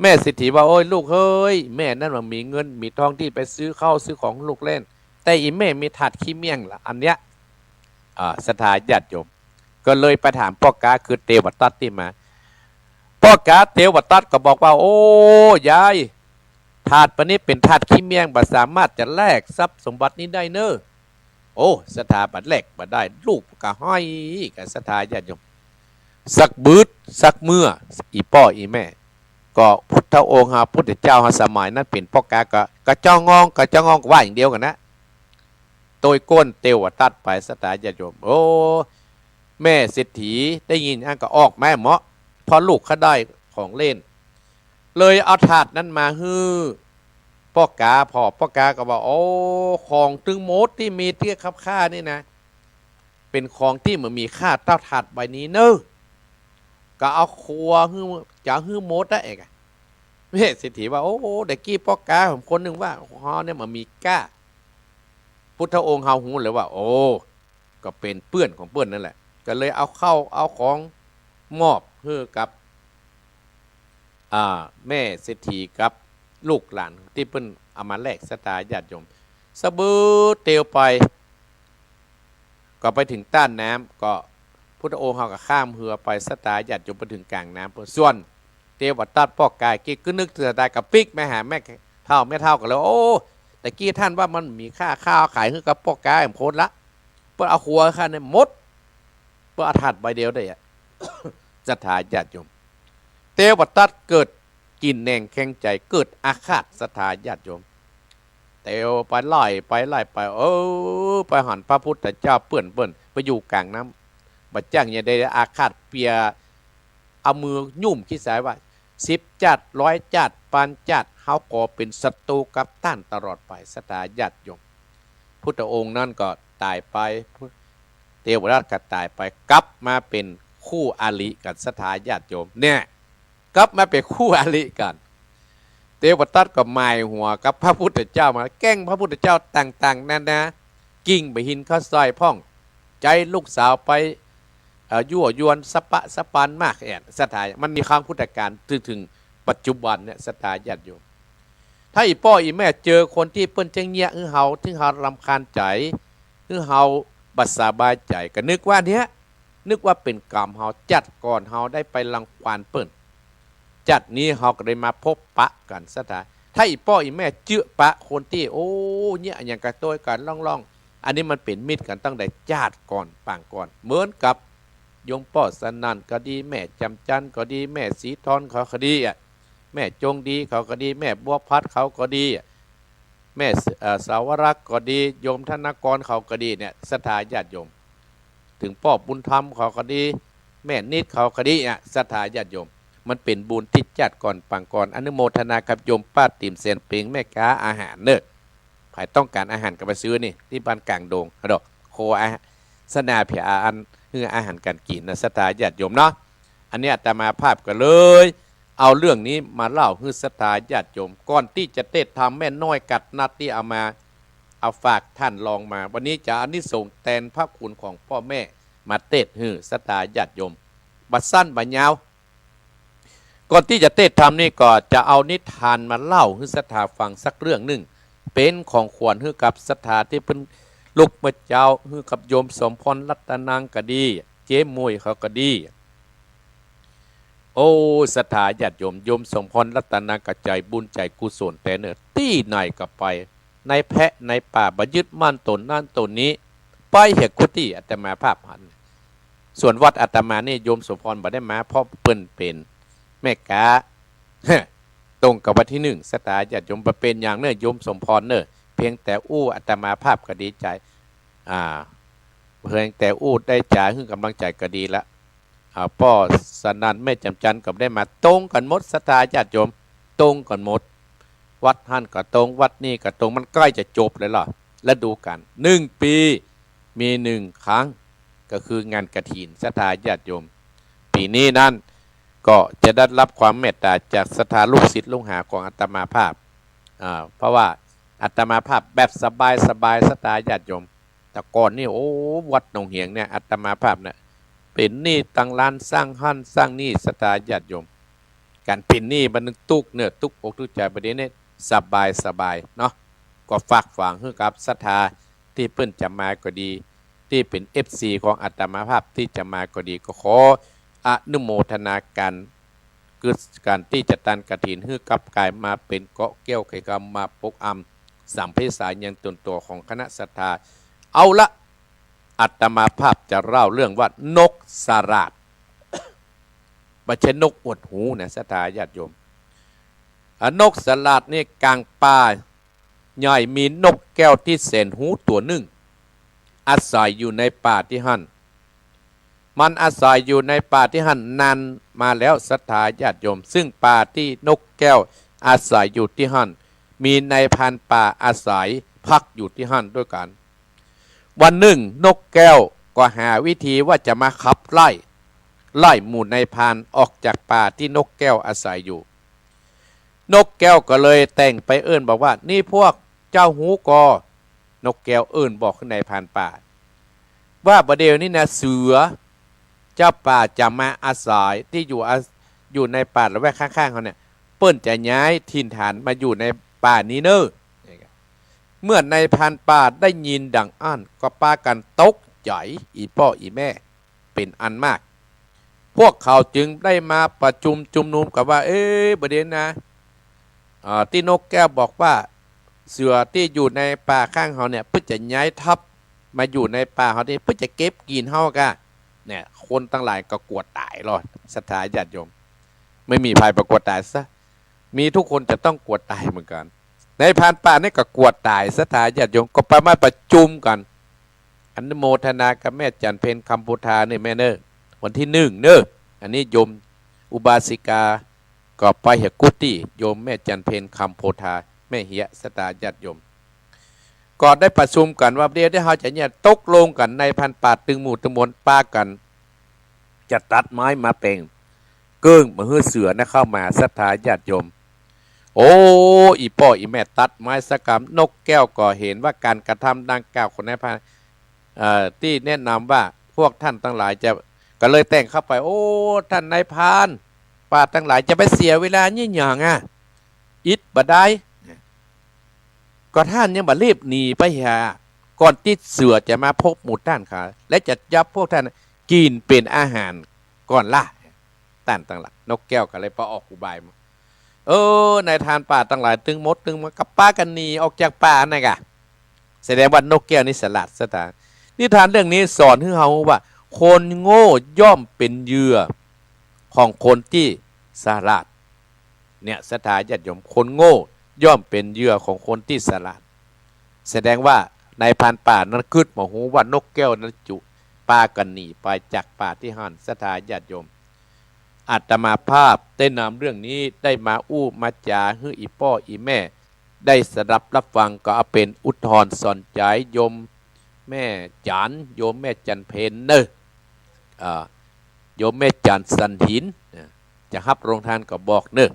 แม่เศรษฐีว่า โอ้ย ลูกเฮ้ย แม่นั้นมันมีเงินมีทองตี้ไปซื้อข้าวซื้อของลูกเล่น แต่อี่แม่มีถาดขี้เมี่ยงละ อันเนี้ย อ่า ศรัทธาญาติโยม ก็เลยไปถามป้อก๊าคือเตวทัตตี้มา ป้อก๊าเตวทัตก็บอกว่า โอ้ ยาย ถาดปะนี้เป๋นถาดขี้เมี่ยง บ่สามารถจะแลกทรัพย์สมบัตินี้ได้เน่อ โอ้ ศรัทธาบ่แลกบ่ได้ ลูกก็ห้อยกับศรัทธาญาติโยม สักบึดสักเมื่อ อี่ป้ออี่แม่ ก็พุทธองค์เฮา พุทธเจ้าเฮาสมัยนั้นเป๋นป้อก๊าก็ กระจองงอง กระจองงอง ก็ว่าอย่างเดียวกั๋นนะ ตวยก้นเตวทัตไป ศรัทธาญาติโยม โอ้ แม่เศรษฐีได้ยินอั้นก็ออกมาเหมาะ เพราะลูกเขาได้ของเล่น เลยเอาถาดนั้นมาหื้อป้อก๊า ป้อ ป้อก๊าก็ว่า โอ้ ของตึงหมดตี้มีเตี้ยคับข้านี่นะ เป๋นของตี้บ่มีค่าเต้าถาดใบนี้เน่อ ก็เอาครัวหื้อ จะหื้อหมดนะเอกอะ แม่เศรษฐีว่า โอ้ ตะกี้ป้อก๊าผมคนนึ่งว่า ของเฮาเนี่ยบ่มีก้า พุทธองค์เฮาฮู้เลยว่า โอ้ ก็เป๋นเปื้อนของเปิ้นนั่นแหละ ก็เลยเอาข้าวเอาของมอบหื้อกับ อ่า แม่เศรษฐีกับลูกหลานตี้เปิ้นเอามาแลก ศรัทธาญาติโยม สะบือเตียวไป ก็ไปเถิงต้านน้ำ ก็พุทธองค์เฮาก็ข้ามเฮือไป ศรัทธาญาติโยม ไปเถิงก๋างน้ำ ส่วนเตวทัตป้อก๊า เมื่อกี้ก็นึกเถิงศรัทธา ก็ปิ๊กมาหาแม่เฒ่า แม่เฒ่าก็เลย โอ้ ตะกี้ต้านว่ามันมีค่า ข้าเอาขายหื้อกับป้อก๊า เอ็มโคนละ เปิ้นเอาครัวข้าเนี่ยหมด เปิ้นเอาถาดใบเดียวได้อะ ศรัทธาญาติโยม เตวทัตเกิดกินแหนงแข็งใจ๋ เกิดอาฆาต ศรัทธาญาติโยม เตียวไปไล่ไปไล่ไป เออ ไปหันพระพุทธเจ้าเปื้อนเปิ้น ไปอยู่ก๋างน้ำ บ่าจ้างจะได้อาฆาตเปีย เอามือหยุ้มขี้สายว่า สิบจ๊าด ร้อยจ๊าด ปานจ๊าด เฮาก็เป๋นศัตรูกับต้านตลอดไป ศรัทธาญาติโยม พุทธองค์นั้นก็ต๋ายไป เทวทัตก็ต๋ายไป กลับมาเป๋นคู่อริกั๋น ศรัทธาญาติโยม เนี่ย กลับมาเป๋นคู่อริกั๋น เทวทัตก็หมายหัวกับพระพุทธเจ้ามา แกล้งพระพุทธเจ้าต่างๆ นานา กลิ้งไปหินข้าวซอยพ่อง ใจ๊ลูกสาวไป เอ่อ ยั่วยวนสะปะสะปานมากแอ่น ศรัทธา มันมีครั้งพุทธกาล จนถึงปัจจุบันเนี่ย ศรัทธาญาติโยม ถ้าอี่ป้ออี่แม่เจอคนตี้เปิ้นเจ๊งเยียะหื้อเฮา ตี้เฮารำคาญใจ๋ หื้อเฮาบ่สบายใจ๋ ก็นึกว่าเนี้ย นึกว่าเป๋นกรรมเฮา จ๊าดก่อนเฮาได้ไปรังควานเปิ้น จ๊าดนี้เฮาก็ได้มาพบปะกั๋น ศรัทธา ถ้าอี่ป้ออี่แม่เจื้อปะคนตี้ โอ้ เยียะอะหยังกระโต้ยกั๋นล่องๆ อันนี้มันเป๋นมิตรกั๋นตั้งแต่จ๊าดก่อนปางก่อน เหมือนกับโยมป้อสนั่นก็ดี แม่จ๋ำจันก็ดี แม่ศรีทอนเขาก็ดีอะ แม่จงดีเขาก็ดี แม่บัวพัดเขาก็ดีอะ แม่ เอ่อ สาวรักษ์ก็ดี โยมธนกรเขาก็ดีเนี่ย ศรัทธาญาติโยม เถิงป้อบุญธรรมเขาก็ดี แม่นิดเขาก็ดีอะ ศรัทธาญาติโยม มันเป๋นบุญตี้จ๊าดก่อนปางก่อน อนุโมทนากับโยมป้าติ๋มแสนเพ็ง แม่ก๊าอาหารเน่อ ใผต้องก๋านอาหารก็ไปซื้อนี่ ตี้บ้านก๋างดง ฮะดอก โคอาหาร สนาเพียอัน หื้ออาหารก๋านกิ๋นนะ ศรัทธาญาติโยมเนาะ อันนี้อาตมาภาพก็เลย เอาเรื่องนี้มาเล่าหื้อศรัทธาญาติโยม ก่อนตี้จะเตสน์ธรรม แม่น้อยกัดนัดตี้เอามา เอาฝากต้านรองมา วันนี้จะอานิสงส์แตนพระคุณของป้อแม่มาเตสน์หื้อศรัทธาญาติโยม บ่สั้นบ่ยาว ก่อนตี้จะเตสน์ธรรมนี่ก็จะเอานิทานมาเล่าหื้อศรัทธาฟังสักเรื่องนึ่ง เป๋นของขวัญหื้อกับศรัทธาตี้เปิ้นลุกเมื่อเจ๊า หื้อกับโยมสมพรรัตนังก็ดี เจ๊หมวยเขาก็ดี โอ้ ศรัทธาญาติโยม โยมสมพรรัตนังก็ใจ๋บุญใจ๋กุศลแต๊เน่อ ตี้ไหนก็ไป ในแพะในป่า บ่ยึดมั่นต๋นนั้นต๋นนี้ ไปเหียกู้ตี้ อาตมาภาพหัน ส่วนวัดอาตมานี่โยมสมพรบ่ได้มา เพราะเปิ้นเป๋นแม่ก๊า ตรงกับวันตี้นึ่ง ศรัทธาญาติโยม บ่เป๋นหยังเน่อ โยมสมพรเน่อ เพียงแต่อู้อาตมาภาพก็ดีใจ๋ อ่า เพียงแต่อู้ได้จ๋าหื้อกำลังใจ๋ก็ดีละ อ่า ป้อสนั่นแม่จ๋ำจันก็ได้มา ตรงกั๋นหมด ศรัทธาญาติโยม ตรงกั๋นหมด วัดหั้นก็ตรง วัดนี่ก็ตรง มันใก้จะจบแล้วล่ะ ฤดูก๋าล นึ่งปี๋มีนึ่งครั้ง ก็คืองานกฐิน ศรัทธาญาติโยม ปี๋นี้นั้นก็จะได้รับความเมตต๋าจากศรัทธาลูกศิษย์ลูกหาของอาตมาภาพ อ่า เพราะว่าอาตมาภาพแบบสบายๆ ศรัทธาญาติโยม แต่ก่อนนี่ โอ้ วัดหนองเหียงเนี่ย อาตมาภาพเนี่ย เป๋นหนี้ตังร้าน สร้างหั้นสร้างนี่ ศรัทธาญาติโยม ก๋านเป๋นหนี้มันตุ๊กเนื้อตุ๊กอกตุ๊กใจ๋ บ่าเดี่ยวนี้สบายๆ เนาะ ก็ฝากฝังหื้อกับศรัทธาตี้เปิ้นจะมาก็ดี ตี้เป๋นเอฟซีของอาตมาภาพตี้จะมาก็ดี ก็ขออนุโมทนาก๋าน คือก๋านตี้จะตานกฐินหื้อกับก๋ายมาเป๋นเกราะแก้วไขกำ มาปกอำสัมเพศสายังตนตั๋วของคณะศรัทธา เอาละ อาตมาภาพจะเล่าเรื่องว่านกสลาด บ่ใจ้นกอวดหูนะ ศรัทธาญาติโยม อ่ะ นกสลาดนี่ก๋างป่าใหญ่มีนกแก้วตี้แสนฮู้ตั๋วนึ่ง อาศัยอยู่ในป่าตี้หั้น มันอาศัยอยู่ในป่าตี้หั้นนานมาแล้ว ศรัทธาญาติโยม ซึ่งป่าตี้นกแก้วอาศัยอยู่ตี้หั้น มีนายพรานป่าอาศัยพักอยู่ตี้หั้นด้วยกั๋น วันนึ่งนกแก้วก็หาวิธีว่าจะมาขับไล่ ไล่หมู่นายพรานออกจากป่าตี้นกแก้วอาศัยอยู่ นกแก้วก็เลยแต่งไปเอิ้นบอกว่า นี่พวกเจ้าฮู้ก่อ นกแก้วเอิ้นบอกนายพรานป่า ว่าบ่าเดี่ยวนี้นะ เสือเจ้าป่าจะมาอาศัยตี้อยู่อา- อยู่ในป่าละแวกข้างๆ เฮาเนี่ย เปิ้นจะย้ายถิ่นฐานมาอยู่ในป่านี้เน่อ เมื่อนายพรานป่าได้ยินดังอั้น ก็ปากั๋นตกใจ๋ อี่ป้ออี่แม่ เป๋นอันมาก พวกเขาจึงได้มาประชุมจุมนุมกั๋นว่า เอ๊ะ บ่าเดี่ยวนะ อ่า ตี้นกแก้วบอกว่า เสือตี้อยู่ในป่าข้างเฮาเนี่ย เปิ้นจะย้ายทัพมาอยู่ในป่าเฮานี่ เปิ้นจะเก็บกิ๋นเฮาก่ะ เนี่ย คนตังหลายก็กั๋วต๋ายลอ ศรัทธาญาติโยม ไม่มีใผบ่กั๋วต๋ายซะ มีทุกคนจะต้องกั๋วต๋ายเหมือนกั๋น นายพรานป่านี่ก็กั๋วต๋าย ศรัทธาญาติโยม ก็ไปมาประชุมกั๋น อนุโมทนากับแม่จันเพ็ญ คำโพธานี่แม่เน่อ วันตี้นึ่งเน่อ อันนี้โยมอุบาสิกา ก็ไปเหียกู้ตี้ โยมแม่จันเพ็ญ คำโพธา แม่เหีย ศรัทธาญาติโยม ก็ได้ประชุมกั๋นว่า เดี๋ยว เดี๋ยวเฮาจะเนี่ย ตกลงกั๋น นายพรานป่าตึงหมู่ตึงมวลปากั๋น จะตัดไม้มาแป๋งเกิ่งบ่หื้อเสือนะเข้ามา ศรัทธาญาติโยม โอ้ อี่ป้ออี่แม่ตัดไม้สะกำ นกแก้วก็หันว่าก๋านกระทำดังกล่าวของนายพราน เอ่อ ตี้แนะนำว่าพวกต้านตังหลายจะ ก็เลยแต่งเข้าไป โอ้ ต้านนายพรานป่าตังหลาย จะไปเสียเวลายี่หยังอะ อิดบ่ได้ ก็ต้านยังบ่รีบหนีไปเหีย ก่อนตี้เสือจะมาพบหมู่ต้านขา และจะจับพวกต้านกิ๋นเป๋นอาหารก่อนล่ะ ต้านตังหลาย นกแก้วก็เลยปาออกอุบายมา เออ นายพรานป่าตังหลายตึงหมดตึงมวลก็ปากั๋นหนีออกจากป่านั่นกะ แสดงว่านกแก้วนี่ฉลาด ศรัทธา นิทานเรื่องนี้สอนหื้อเฮาว่า คนโง่ย่อมเป๋นเหยื่อของคนตี้ฉลาด เนี่ย ศรัทธาญาติโยม คนโง่ย่อมเป๋นเหยื่อของคนตี้ฉลาด แสดงว่านายพรานป่านั้นกึ๊ดบ่ฮู้ว่านกแก้วนั้นจุปากั๋นหนีไปจากป่าตี้หั้น ศรัทธาญาติโยม อาตมาภาพได้นำเรื่องนี้ได้มาอู้มาจ๋าหื้ออี่ป้ออี่แม่ได้สดับรับฟัง ก็เอาเป๋นอุทาหรณ์สอนใจ๋โยมแม่จัน โยมแม่จันเพ็ญเน่อ อ่า โยมแม่จันสันหิน นะ จะฮับโรงทานก็บอกเน่อ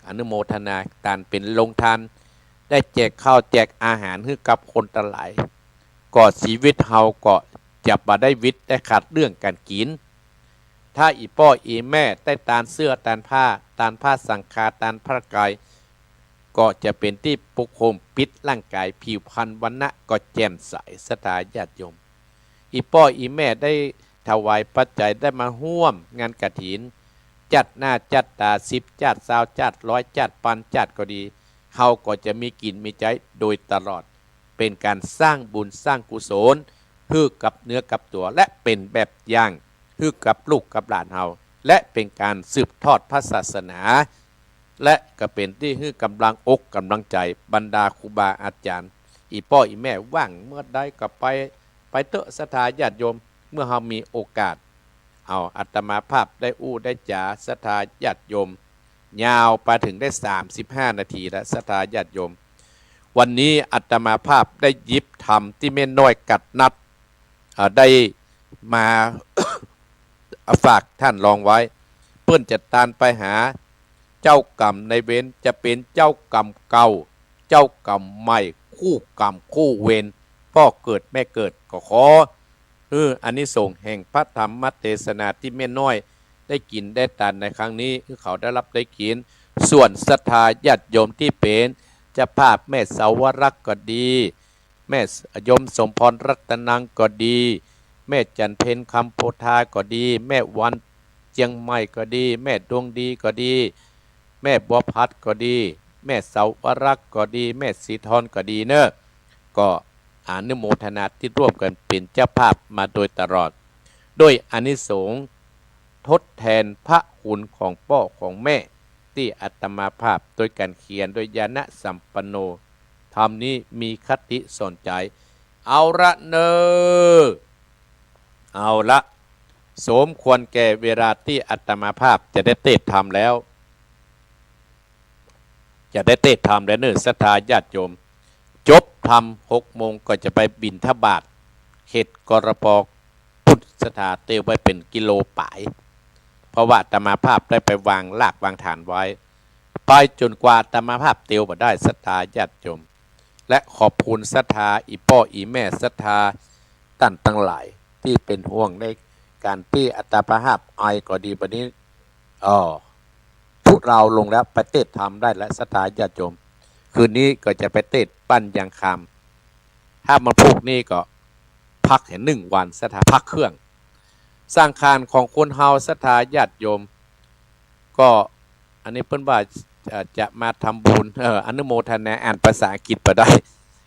อนุโมทนาตานเป๋นโรงทาน ได้แจกข้าวแจกอาหารหื้อกับคนตังหลาย ก็ชีวิตเฮาก็จะบ่ได้วิตได้ขาดเรื่องก๋านกิ๋น ถ้าอี่ป้ออี่แม่ได้ตานเสื้อตานผ้า ตานผ้าสังฆา ตานผ้าไตร ก็จะเป๋นตี้ปกคลุมปิดร่างก๋าย ผิวพรรณวรรณะก็แจ่มใส ศรัทธาญาติโยม อี่ป้ออี่แม่ได้ถวายปัจจัย ได้มาฮ่วมงานกฐิน จ๊าดหน้าจ๊าดต๋า สิบจ๊าด ซาวจ๊าด ร้อยจ๊าด ปันจ๊าดก็ดี เฮาก็จะมีกิ๋นมีใจ๊โดยตลอด เป๋นก๋านสร้างบุญสร้างกุศลหื้อกับเนื้อกับตั๋ว และเป๋นแบบอย่างหื้อกับลูกกับหลานเฮา และเป๋นก๋านสืบทอดพระศาสนา และก็เป๋นตี้หื้อก๋ำลังอกก๋ำลังใจ๋บรรดาครูบาอาจารย์ อี่ป้ออี่แม่ว่างเมื่อใดก็ไป ไปเต๊อะ ศรัทธาญาติโยม เมื่อเฮามีโอกาส เอา อาตมาภาพได้อู้ได้จ๋า ศรัทธาญาติโยม ยาวไปเถิงได้สามสิบห้านาทีแล้ว ศรัทธาญาติโยม วันนี้อาตมาภาพได้หยิบธรรมตี้แม่น้อยกัดนัด เอ่อ ได้มา ฝากต้านรองไว้ เปิ้นจะตานไปหาเจ้ากรรมนายเวร จะเป๋นเจ้ากรรมเก่า เจ้ากรรมใหม่ คู่กรรมคู่เวร ป้อเกิดแม่เกิด ก็ขอ เออ อานิสงส์แห่งพระธรรมเตสนาตี้แม่น้อยได้กิ๋นได้ตานในครั้งนี้ หื้อเขาได้ฮับได้กิ๋น ส่วนศรัทธาญาติโยมตี้เป๋นเจ้าภาพ แม่สาวรักษ์ก็ดี แม่โยมสมพรรัตนังก็ดี แม่จันเพ็ญคำโพธาก็ดี แม่วันเจียงใหม่ก็ดี แม่ดวงดีก็ดี แม่บัวผัดก็ดี แม่สาวรักษ์ก็ดี แม่ศรีทรก็ดีเน่อ ก็อนุโมทนาตี้ร่วมกั๋นเป๋นเจ้าภาพมาโดยตลอด ด้วยอานิสงส์ทดแทนพระคุณของป้อของแม่ ตี้อาตมาภาพโดยก๋านเขียนโดยญาณสัมปันโน ธรรมนี้มีคติสอนใจ๋ เอาละเน่อ เอาละ สมควรแก่เวลาตี้อาตมาภาพจะได้เตสน์ธรรมแล้ว จะได้เตสน์ธรรมแล้วเน่อ ศรัทธาญาติโยม จบธรรมหกโมงก็จะไปบิณฑบาต เขต กรป พุทธ ศรัทธาเตรียมไว้เป๋นกิโลป๋าย เพราะว่าอาตมาภาพได้ไปวางรากวางฐานไว้ ไปจ๋นกว่าอาตมาภาพเตียวบ่ได้ ศรัทธาญาติโยม และขอบคุณศรัทธาอี่ป้ออี่แม่ศรัทธาต้านตังหลายตี้เป๋นห่วงในก๋านตี้อาตมาภาพไอก็ดี บัดนี้ อ้อ ทุเลาลงแล้ว ไปเตสน์ธรรมได้แล้ว ศรัทธาญาติโยม คืนนี้ก็จะไปเตสน์บ้านยางคำ ถ้ามันพุกนี้ก็พักแหนึ่งวัน ศรัทธาพักเครื่อง สังขารของคนเฮา ศรัทธาญาติโยม ก็อันนี้เปิ้นว่า เอ่อ จะมาทำบุญ เอ่อ อนุโมทนา อ่านภาษาอังกฤษบ่ได้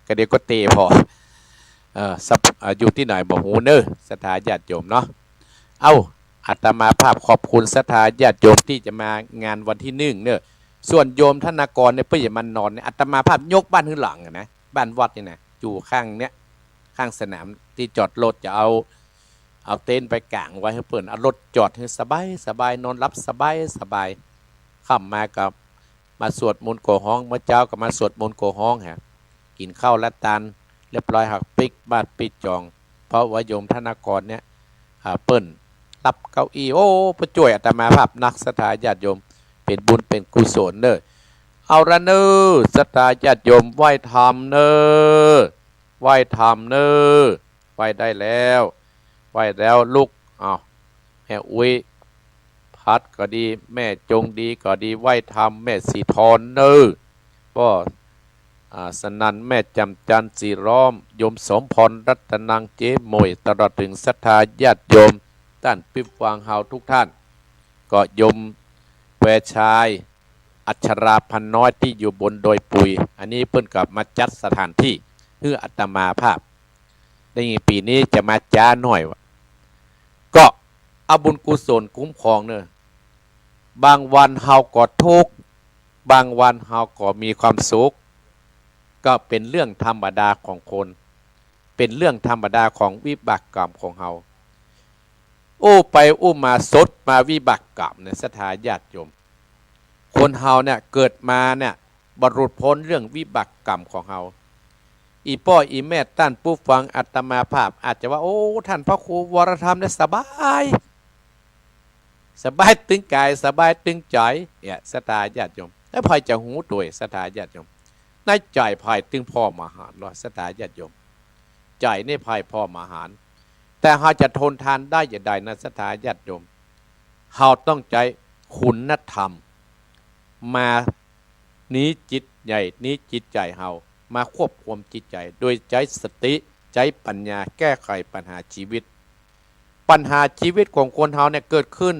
ก็เดี๋ยวก็เตะผ่อ เอ่อ สับ เอ่อ อยู่ตี้ไหนบ่ฮู้เน่อ ศรัทธาญาติโยมเนาะ เอ้า อาตมาภาพขอบคุณศรัทธาญาติโยมตี้จะมางานวันตี้นึ่งเน่อ ส่วนโยมธนากรเนี่ย เปิ้นจะมานอนเนี่ย อาตมาภาพยกบ้านหื้อหลังอะนะ บ้านวัดเนี่ยนะ อยู่ข้างเนี่ย ข้างสนามตี้จอดรถ จะเอา เอาเต็นท์ไปก๋างไว้หื้อเปิ้น เอารถจอดหื้อสบายสบาย นอนหลับสบายสบาย ค่ำมาก็มาสวดมนต์โกฮ้อง เมื่อเจ๊าก็มาสวดมนต์โกฮ้องฮะ กิ๋นข้าวละตานเรียบร้อย หักปิ๊กบาตรปิ๊กจอง เพราะว่าโยมธนากรเนี่ย อ่า เปิ้นรับเก้าอี้ โอ้ มาจ้วยอาตมาภาพนัก ศรัทธาญาติโยม เป๋นบุญเป๋นกุศลเน่อ เอาละเน่อ ศรัทธาญาติโยม ไหว้ธรรมเน่อ ไหว้ธรรมเน่อ ไหว้ได้แล้ว ไหว้แล้วลุก อ้าว แม่อุ๊ยพัดก็ดี แม่จงดีก็ดี ไหว้ธรรม แม่สีทอนเน่อ ป้อ อ่า สนั่น แม่จำจันทร์ สีล้อม โยมสมพร รัตนัง เจ๊หมวย ตลอดเถิงศรัทธาญาติโยม ต้านปิ๊บฟังเฮาทุกท่าน ก็โยมแควชาย อัชรา พันน้อย ตี้อยู่บนดอยปุย อันนี้เปิ้นก็มาจัดสถานตี้หื้ออาตมาภาพ ได้ยินปี๋นี้จะมาจ๊าหน่อยวะ ก็เอาบุญกุศลคุ้มครองเน่อ บางวันเฮาก็ทุกข์ บางวันเฮาก็มีความสุข ก็เป๋นเรื่องธรรมดาของคน เป๋นเรื่องธรรมดาของวิบากกรรมของเฮา อู้ไปอู้มาสดมาวิบากกรรมเนี่ย ศรัทธาญาติโยม คนเฮาเนี่ยเกิดมาเนี่ยบ่หลุดป๊นเรื่องวิบากกรรมของเฮา อี่ป้ออี่แม่ต้านผู้ฟังอาตมาภาพอาจจะว่า โอ้ ท่านพระครูวรธรรมเนี่ยสบาย สบายตึงก๋าย สบายตึงใจ๋ เนี่ย ศรัทธาญาติโยม แล้วใผจะฮู้ตวย ศรัทธาญาติโยม ในใจ๋ใผตึงผ่อมหาญลอ ศรัทธาญาติโยม ใจ๋นี่ใผผ่อมหาญ แต่เฮาจะทนทานได้จาใดนะ ศรัทธาญาติโยม เฮาต้องใจ๊คุณธรรม มา นี้จิตใจ๋ นี้จิตใจ๋เฮา มาควบคุมจิตใจ๋ โดยใจ๊สติ ใจ๊ปัญญาแก้ไขปัญหาชีวิต ปัญหาชีวิตของคนเฮาเนี่ยเกิดขึ้น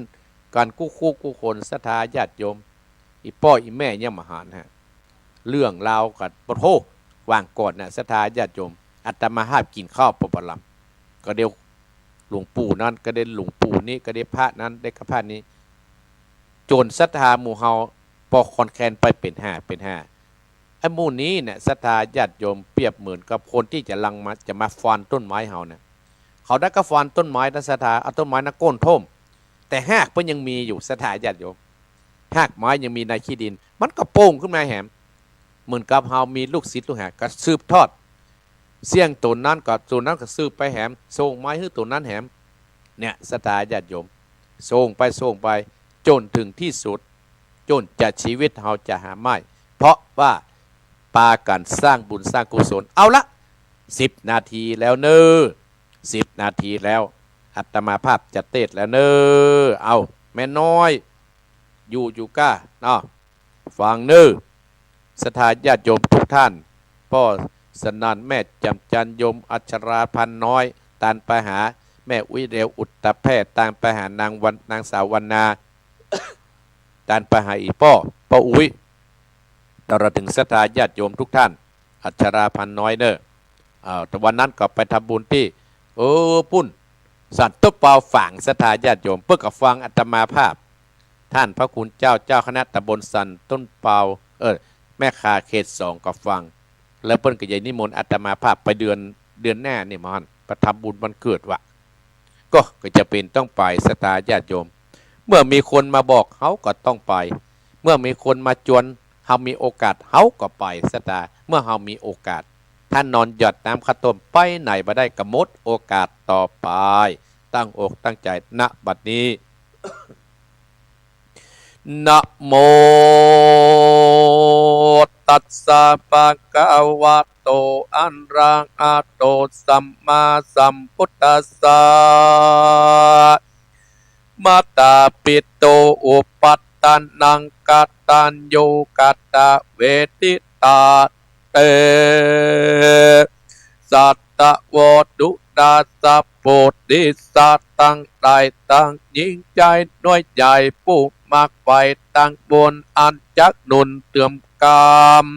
กั๋นกู้คู่กู้คน ศรัทธาญาติโยม อี่ป้ออี่แม่เยียมอาหารฮะ เรื่องราวกั๋น ปะโธ่ วางก่อนนะ ศรัทธาญาติโยม อาตมาภาพกิ๋นข้าวปอปะลำ ก็เดี๋ยวหลวงปู่นั้น ก็เดี๋ยวหลวงปู่นี้ ก็เดี๋ยวพระนั้น เดี๋ยวก็พระนี้ จ๋นศรัทธาหมู่เฮาปอคลอนแคลนไปเป๋นห้าเป๋นห้า ไอ้หมู่นี้เนี่ย ศรัทธาญาติโยม เปรียบเหมือนกับคนตี้จะลังมา จะมาฟันต้นไม้เฮาเนี่ย เขาได้ก็ฟันต้นไม้นะ ศรัทธา เอาต้นไม้นะโก้นโถ้ม แต่ฮากเปิ้นยังมีอยู่ ศรัทธาญาติโยม ฮากไม้ยังมีในขี้ดิน มันก็โป่งขึ้นมาแหม เหมือนกับเฮามีลูกศิษย์ลูกหาก็สืบทอด เสี้ยงต๋นนั้นก็ ต๋นนั้นก็สืบไปแหม ส่งไม้หื้อต๋นนั้นแหม เนี่ย ศรัทธาญาติโยม ส่งไป ส่งไป จ๋นเถิงตี้สุด จ๋นจะชีวิตเฮาจะหาไม่ เพราะว่าปากั๋นสร้างบุญสร้างกุศล เอาละ สิบนาทีแล้วเน่อ สิบนาทีแล้ว อาตมาภาพจะเตศน์แล้วเน่อ เอา แม่น้อย อยู่ อยู่ก้าเนาะ ฟังเน่อ ศรัทธาญาติโยมทุกท่าน ป้อสนั่น แม่จำจันทร์ โยมอัชรา พันน้อย ต้านไปหาแม่อุ๊ยเร็ว อุตตะแพทย์ ต้านไปหานางวัน นางสาววรรณา ต้านไปหาอี่ป้อ ป้ออุ๊ย ตลอดเถิงศรัทธาญาติโยมทุกท่าน อัชรา พันน้อยเน่อ อ่า แต่วันนั้นก็ไปทำบุญตี้ เออ ปุ้น สันต้นเปาฝาง ศรัทธาญาติโยม เปิ้นก็ฟังอาตมาภาพ ต้านพระคุณเจ้า เจ้าคณะตำบลสันต้นเปา เออ แม่ข่าเขตสองก็ฟัง แล้วเปิ้นก็จะนิมนต์อาตมาภาพไปเดือน เดือนหน้านี่หมอหัน ไปทำบุญวันเกิดวะ ก็ ก็จะเป๋นต้องไป ศรัทธาญาติโยม เมื่อมีคนมาบอก เฮาก็ต้องไป เมื่อมีคนมาจวน เฮามีโอกาส เฮาก็ไป ศรัทธา เมื่อเฮามีโอกาส ถ้านอนหยอดน้ำข้าวต้ม ไปไหนบ่ได้ ก็หมดโอกาสต่อไป ตั้งอกตั้งใจ๋ ณ บัดนี้ นะโมตัสสะ ภะคะวะโต อะระหะโต สัมมาสัมพุทธัสสะ มาตาปิตุ อุปัฏฐานัง กตัญญู กตเวทิตา เต สัตวโว ดูราสะ ปุริสะ ตังหลายตังหญิงใจ๋น้อยใหญ่ ผู้มักใฝ่ตังบุญ อันจักหนุนเติมก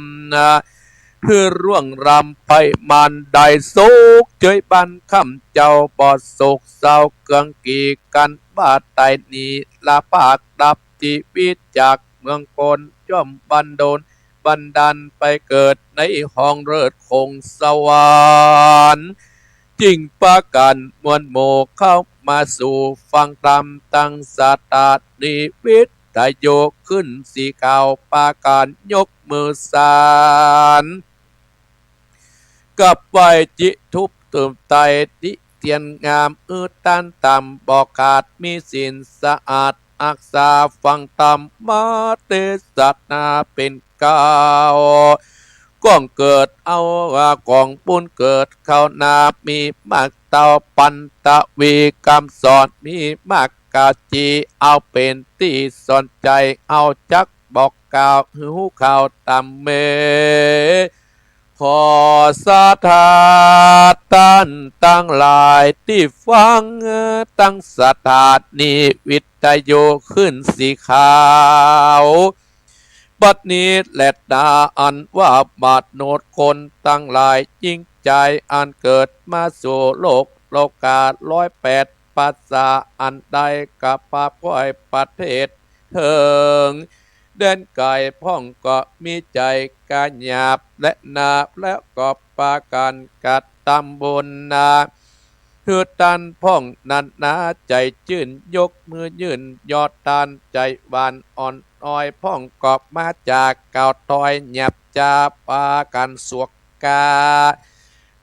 ำ หื้อร่วงร่ำไพมาน ได้สุขเจยบันค่ำ เจ้าบ่โศกเศร้าเคือง กี่กั๋นว่าต๋ายนี้ ละพากดับ ชีวิตจากเมืองคน ย่อมบันดล บันดาลไปเกิดในห้องเลิศของสวรรค์ จึงปากั๋นมวลหมู่เข้ามาสู่ฟังธรรม ตังสถานีวิท ตโยขึ้นสีขาว ปากั๋นยกมือสาน กับไหว้จิทุบตื่มไตร ติเตียนงาม อื้อตันต่ำบ่ขาด มีศีลสะอาด อักษาฟังธรรมเตสนาเป๋นเกล้า ก้องเกิดเอาว่าของบุญเกิดเข้านา มีมากเต้าปันตะวี กำสอนมีมากกาจี เอาเป๋นตี้สนใจ๋ เอาจักบอกกล่าวหื้อฮู้ข่าวต๋ามเม ขอศรัทธาต้านตังหลายตี้ฟังตังสถานีวิทยุคลื่นสีขาว บัดนี้แลนา อันว่ามนุษย์คนตังหลาย ญิงจายอันเกิดมาสู่โลก โลก๋าร้อยแปดประสา อันได้กะปาบก้อยประเทศ เถิงแดนไก๋พ่องก็มีใจ๋ก๋าหยาบแลนา แล้วก็ปากั๋นกระตำบุญนา หื้อต้านพ่องนานา ใจ๋จื้นยกมือยื่น ยอต้านใจ๋หวานอ่อนอ้อย พ่องก็มาจากเก่าตอย หยาบจาปากั๋นสวกกา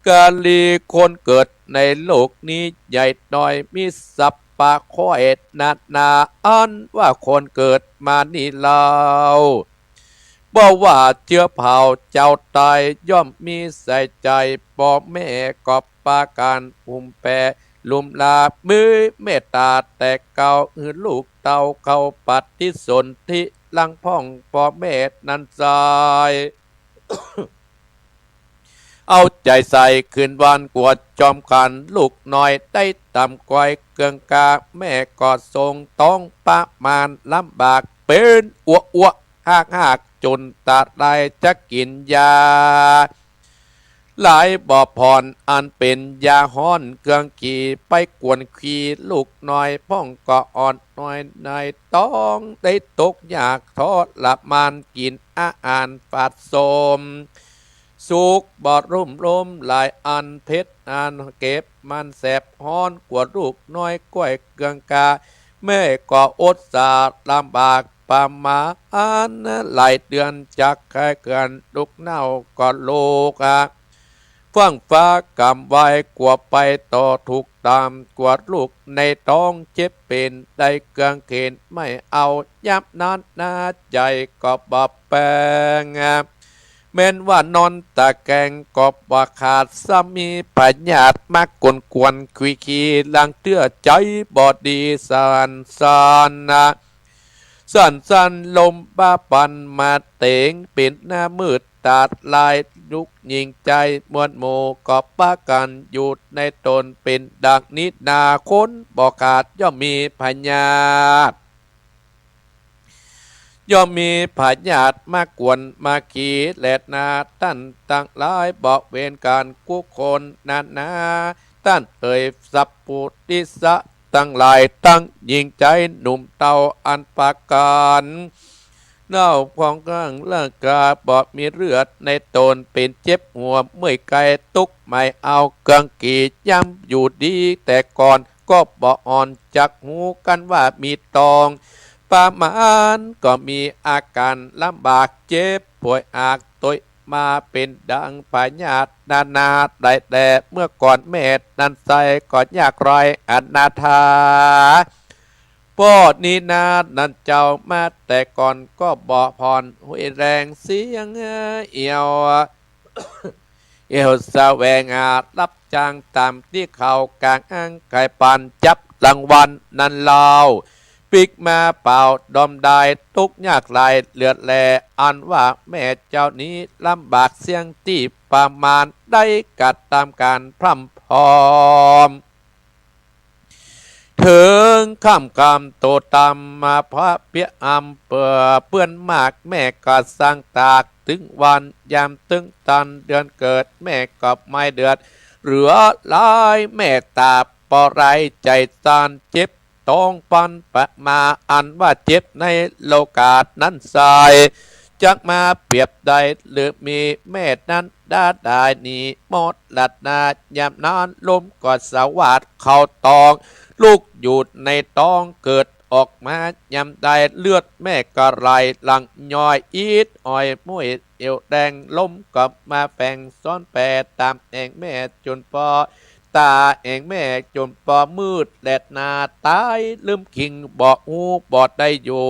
กาลีคนเกิดในโลกนี้ใหญ่น้อย มีสรรพะข้อยนานา อันว่าคนเกิดมานี้เล่า บ่ว่าเจื้อเผ่าเจ้าใด ย่อมมีใส่ใจ๋ ป้อแม่ก็ปากั๋นอุ้มแป๋ลุมลา มีเมตต๋าแต่เก่า หื้อลูกเต้าเข้าปฏิสนธิ หลังพ่องป้อแม่นั้นไส้ เอาใจ๋ใส่คืนวันกั๋วจอมขัน ลูกน้อยได้ต๋ามก้อยเกืองกา แม่ก็ทรงต้องประมาณลำบาก เป๋นอัวอัวหากหาก จ๋นตะไลจะกิ๋นยา หลายบ่ผ่อน อันเป๋นยาฮ้อนเกืองกี ไปกวนขี้ ลูกน้อยพ่องก็อ่อนน้อยในต๊อง ได้ตกยากทรมาน กิ๋นอาหารฝาดส้ม สุขบ่รุ่มรมหลาย อันเผ็ดอันเก็บมันแสบฮ้อน กั๋วลูกน้อยก้อยเกืองกา แม่ก็อดสาลำบากประมาณหลายเดือน จักไข้เกือนลูกเน่าก็ลูกอะ ฟั่งฟ้ากำไว้กั๋วไปต่อถูกต๋าม กั๋วลูกในต๊องเจ็บเป๋น ได้เกืองเข็นไม่เอา ยามนั้นนาใจ๋ก็บ่แปง แม้นว่านอนตะแกงก็บ่ขาด ซ้ำมีพยาธิมากวนๆ คุยคี ลางเตื้อใจ๋บ่ดีสั่นๆ นะ สั่นๆ ลมบ้าปันมาเต๋ง เป๋นหน้ามืดต๋าลาย ลูกญิงจายมวลหมู่ ก็ปากั๋นอยู่ในต๋น เป๋นดังนี้นา คนบ่ขาดย่อมมีพยาธิ ย่อมมีพยาธิมากวนมาขีแลนา ต้านตังหลายบ่เวรก๋านกู้คนนานา ต้านเอ๋ยสัพปุริสะตังหลาย ตังญิงจายหนุ่มเต้าอันปากั๋น เน่าพองข้างร่างก๋า บ่มีเลือดในต๋น เป๋นเจ็บหัวเมื่อยไก ตุ๊กข์ไหม้เอาเกืองกี ย่ำอยู่ดีแต่ก่อน ก็บ่อ่อนจักฮู้กั๋นว่ามีตอง ประมาณก็มีอาก๋านลำบาก เจ็บป่วยอากตวยมาเป๋นดังพยาธินานา ได้แต่เมื่อก่อนแม่นั้นไส้ก็ยากไร้อนาถา ป้อนี้นานั้นเจ้า มาแต่ก่อนก็บ่ผ่อนหุยแรง เสี้ยงเอี่ยว เอี่ยวแสวงหารับจ้างต๋ามตี้เขาก๋างอ้างขายปัน จับรางวัลนั้นเล่า ปิ๊กมาเปล่าดอมดาย ตุ๊กข์ยากหลายเหลือแล อันว่าแม่เจ้านี้ลำบากเสี้ยงตี้ประมาณ ได้กระตำก๋านพร่ำพร้อม เถิงค่ำกำโตตำมาพระเปียอำเปื้อเปื้อนมาก แม่ก็สั่งตาก ตึงวันยามตึงตันเดือนเกิด แม่ก็ไม่เดือด เหลือหลายแม่ตาบ่ไร้ใจ๋สั่น เจ็บตองปันปะมา อันว่าเจ็บในโลก๋านั้นไส้ จักมาเปรียบได้หรือมี แม่นั้นด้าดายหนีมอดลัดนา ยามนั้นลมก็สวัสดเข้าตอง ลูกอยู่ในตองเกิด ออกมายามใด เลือดแม่ก็ไหลหลั่งย้อย อิดอ้อยม้วยเอวแดง ลมก็มาแฝงซ้อนแปร ต๋ามแอ่งแม่จุนปอ ต๋าแอ่งแม่จุนปอมืดแลนา ต๋ายลืมคิง บ่ฮู้บ่ได้อยู่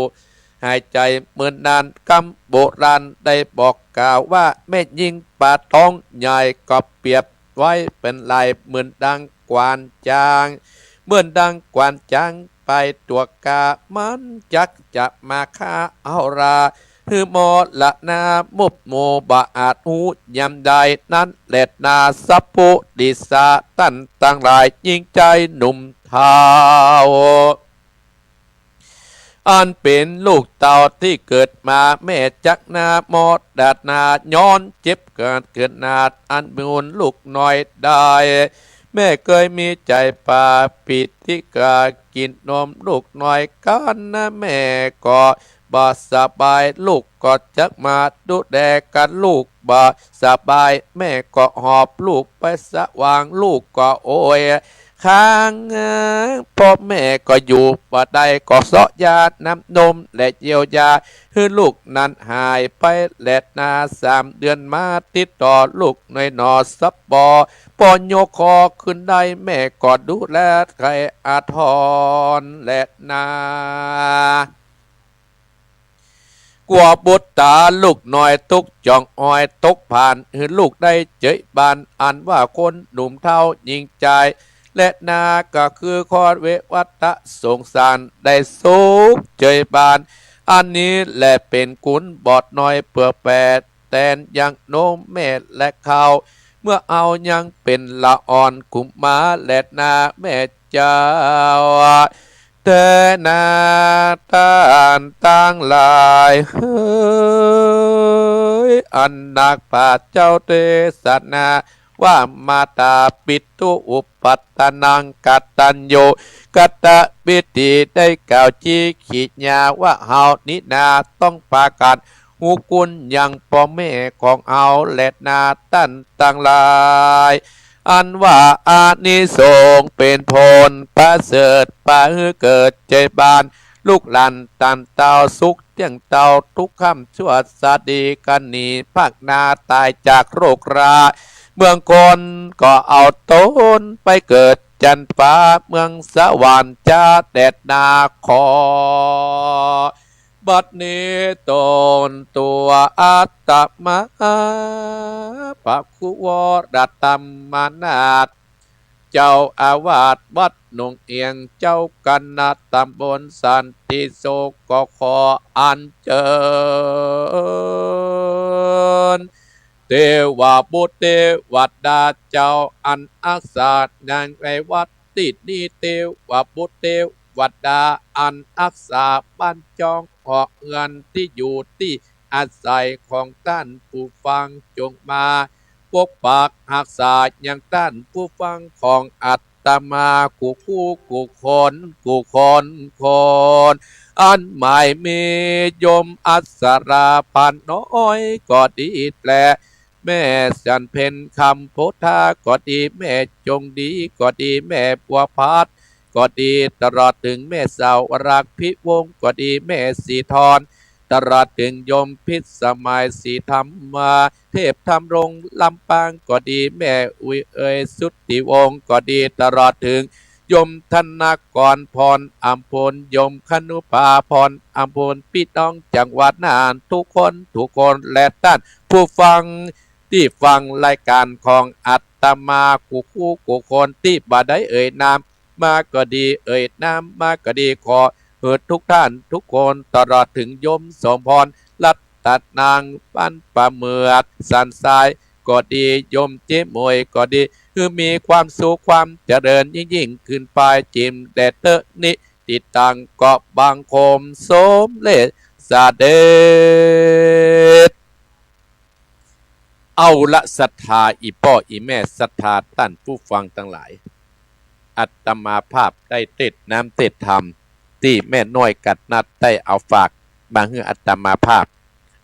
หายใจ๋เมินนาน กำโบราณได้บอกกล่าวว่า แม่ญิงป๋าต๊องใหญ่ก็เปรียบไว้เป๋นลาย เหมือนดังกวานจ๊าง เหมือนดังกวานจ๊างไปตั๋วกา มันจักจะมาฆ่าเอารา หื้อมรณะมุบหมู่ บ่อาจฮู้ยามใด นั้นแลนา สัพพุริสะต้านตังหลาย ญิงจายหนุ่มเฒ่า อันเป๋นลูกเต้าตี้เกิดมา แม่จักนามรณะ ย้อนเจ็บเกิดเกิดนาด อันมูลลูกน้อยได้ แม่เกยมีใจ๋ปาปีติกา กิ๋นนมลูกน้อยกั๋นนา แม่ก็บ่สบาย ลูกก็จักมาดูแลกั๋น ลูกบ่สบาย แม่ก็หอบลูกไปสว่าง ลูกก็โอย ค้าง พ่อแม่ก็อยู่บ่ได้ ก็เซาะยาน้ำนมและเยียวยา หื้อลูกนั้นหายไปแลนา สามเดือนมาติดต่อ ลูกน้อยหนอสับปอ ปอยกคอขึ้นได้ แม่ก็ดูแลไข่อาทรแลนา กั๋วบุตต๋าลูกน้อยตุ๊ก จ่องออยตกผ่าน หื้อลูกได้เจยบาน อันว่าคนหนุ่มเฒ่าญิงจายแลนา ก็คือคอนเววัตตะสงสาร ได้สุขเจยบาน อันนี้แหละเป๋นกุณบอดน้อย เปื้อแปดแตนยังนมแม่และข้าว เมื่อเอายังเป๋นละอ่อนกุมมาแลนา แม่เจ้า แต๊นา ต้านตังหลายเหย อันนักปราชญ์เจ้าเตสนา ว่ามาตาปิตุอุปัตตนัง กตัญญูกตเวทิ ได้กล่าวจีกิริยาว่า เฮานี้นาต้องปากั๋นฮู้กุณยังป้อแม่ของเฮาแลนา ต้านตังหลาย อันว่าอานิสงส์เป๋นผลประเสริฐ ปาหื้อเกิดเจยบาน ลูกหลานต้านเต้าสุขเตี้ยงเต้า ทุกค่ำชั่วสาดีกั๋นหนี พรากนาต๋ายจากโรครา เมืองคนก็เอาตนไปเกิดจันฟ้า เมืองสวรรค์จะแดดนาขอ บัดนี้ตนตัวอาตมา พระครูวรธรรมนาถ เจ้าอาวาสวัดหนองเอียง เจ้าคณะตำบลสันติสุข ก็ขออัญเชิญ เทวบุตรเทวดาเจ้า อันฮักษาในวัดตี้นี้ เทวบุตรเทวดา อันฮักษาบ้านจ้องหอเฮือนตี้อยู่ตี้อาศัยของต้านผู้ฟัง จงมาปกปักฮักษายังต้านผู้ฟังของอาตมากู้คู่กู้คนกู้คนคน อันหมายมีโยมอัศราพาน้อยก็ดีแล แม่จันเพ็ญคำโพธาก็ดี แม่จงดีก็ดี แม่บัวพัดก็ดี ตลอดเถิงแม่สาวรักษ์พิวงศ์ก็ดี แม่ศรีธร ตลอดเถิงโยมพิสมัยศรีธรรมา เทพธำรงลำปางก็ดี แม่อุ๋ยเอ๋ยสุทธิวงศ์ก็ดี ตลอดเถิงโยมธนกรพรอำพล โยมคณุภาพรอำพล ปี้น้องจังหวัดน่านทุกคนทุกคน และต้านผู้ฟังตี้ฟังรายก๋านของอาตมากู้คู่กู้คน ตี้บ่ได้เอ่ยนามมาก็ดี เอ่ยนามมาก็ดี ขอหื้อทุกต้านทุกคน ตลอดเถิงโยมสมพร รัตนาง ปันประเมือด สันทรายก็ดี โยมเจ๊หมวยก็ดี หื้อมีความสุขความเจริญยิ่งๆ ขึ้นไป จิ่มแด่เต๊อะ นิติตัง ก็บังคมสมเร็จเสด็จ เอาละ ศรัทธาอี่ป้ออี่แม่ ศรัทธาต้านผู้ฟังตังหลาย อาตมาภาพได้เตศน์น้ำเตศน์ธรรม ตี้แม่น้อยกัดนัดได้เอาฝากมาหื้ออาตมาภาพ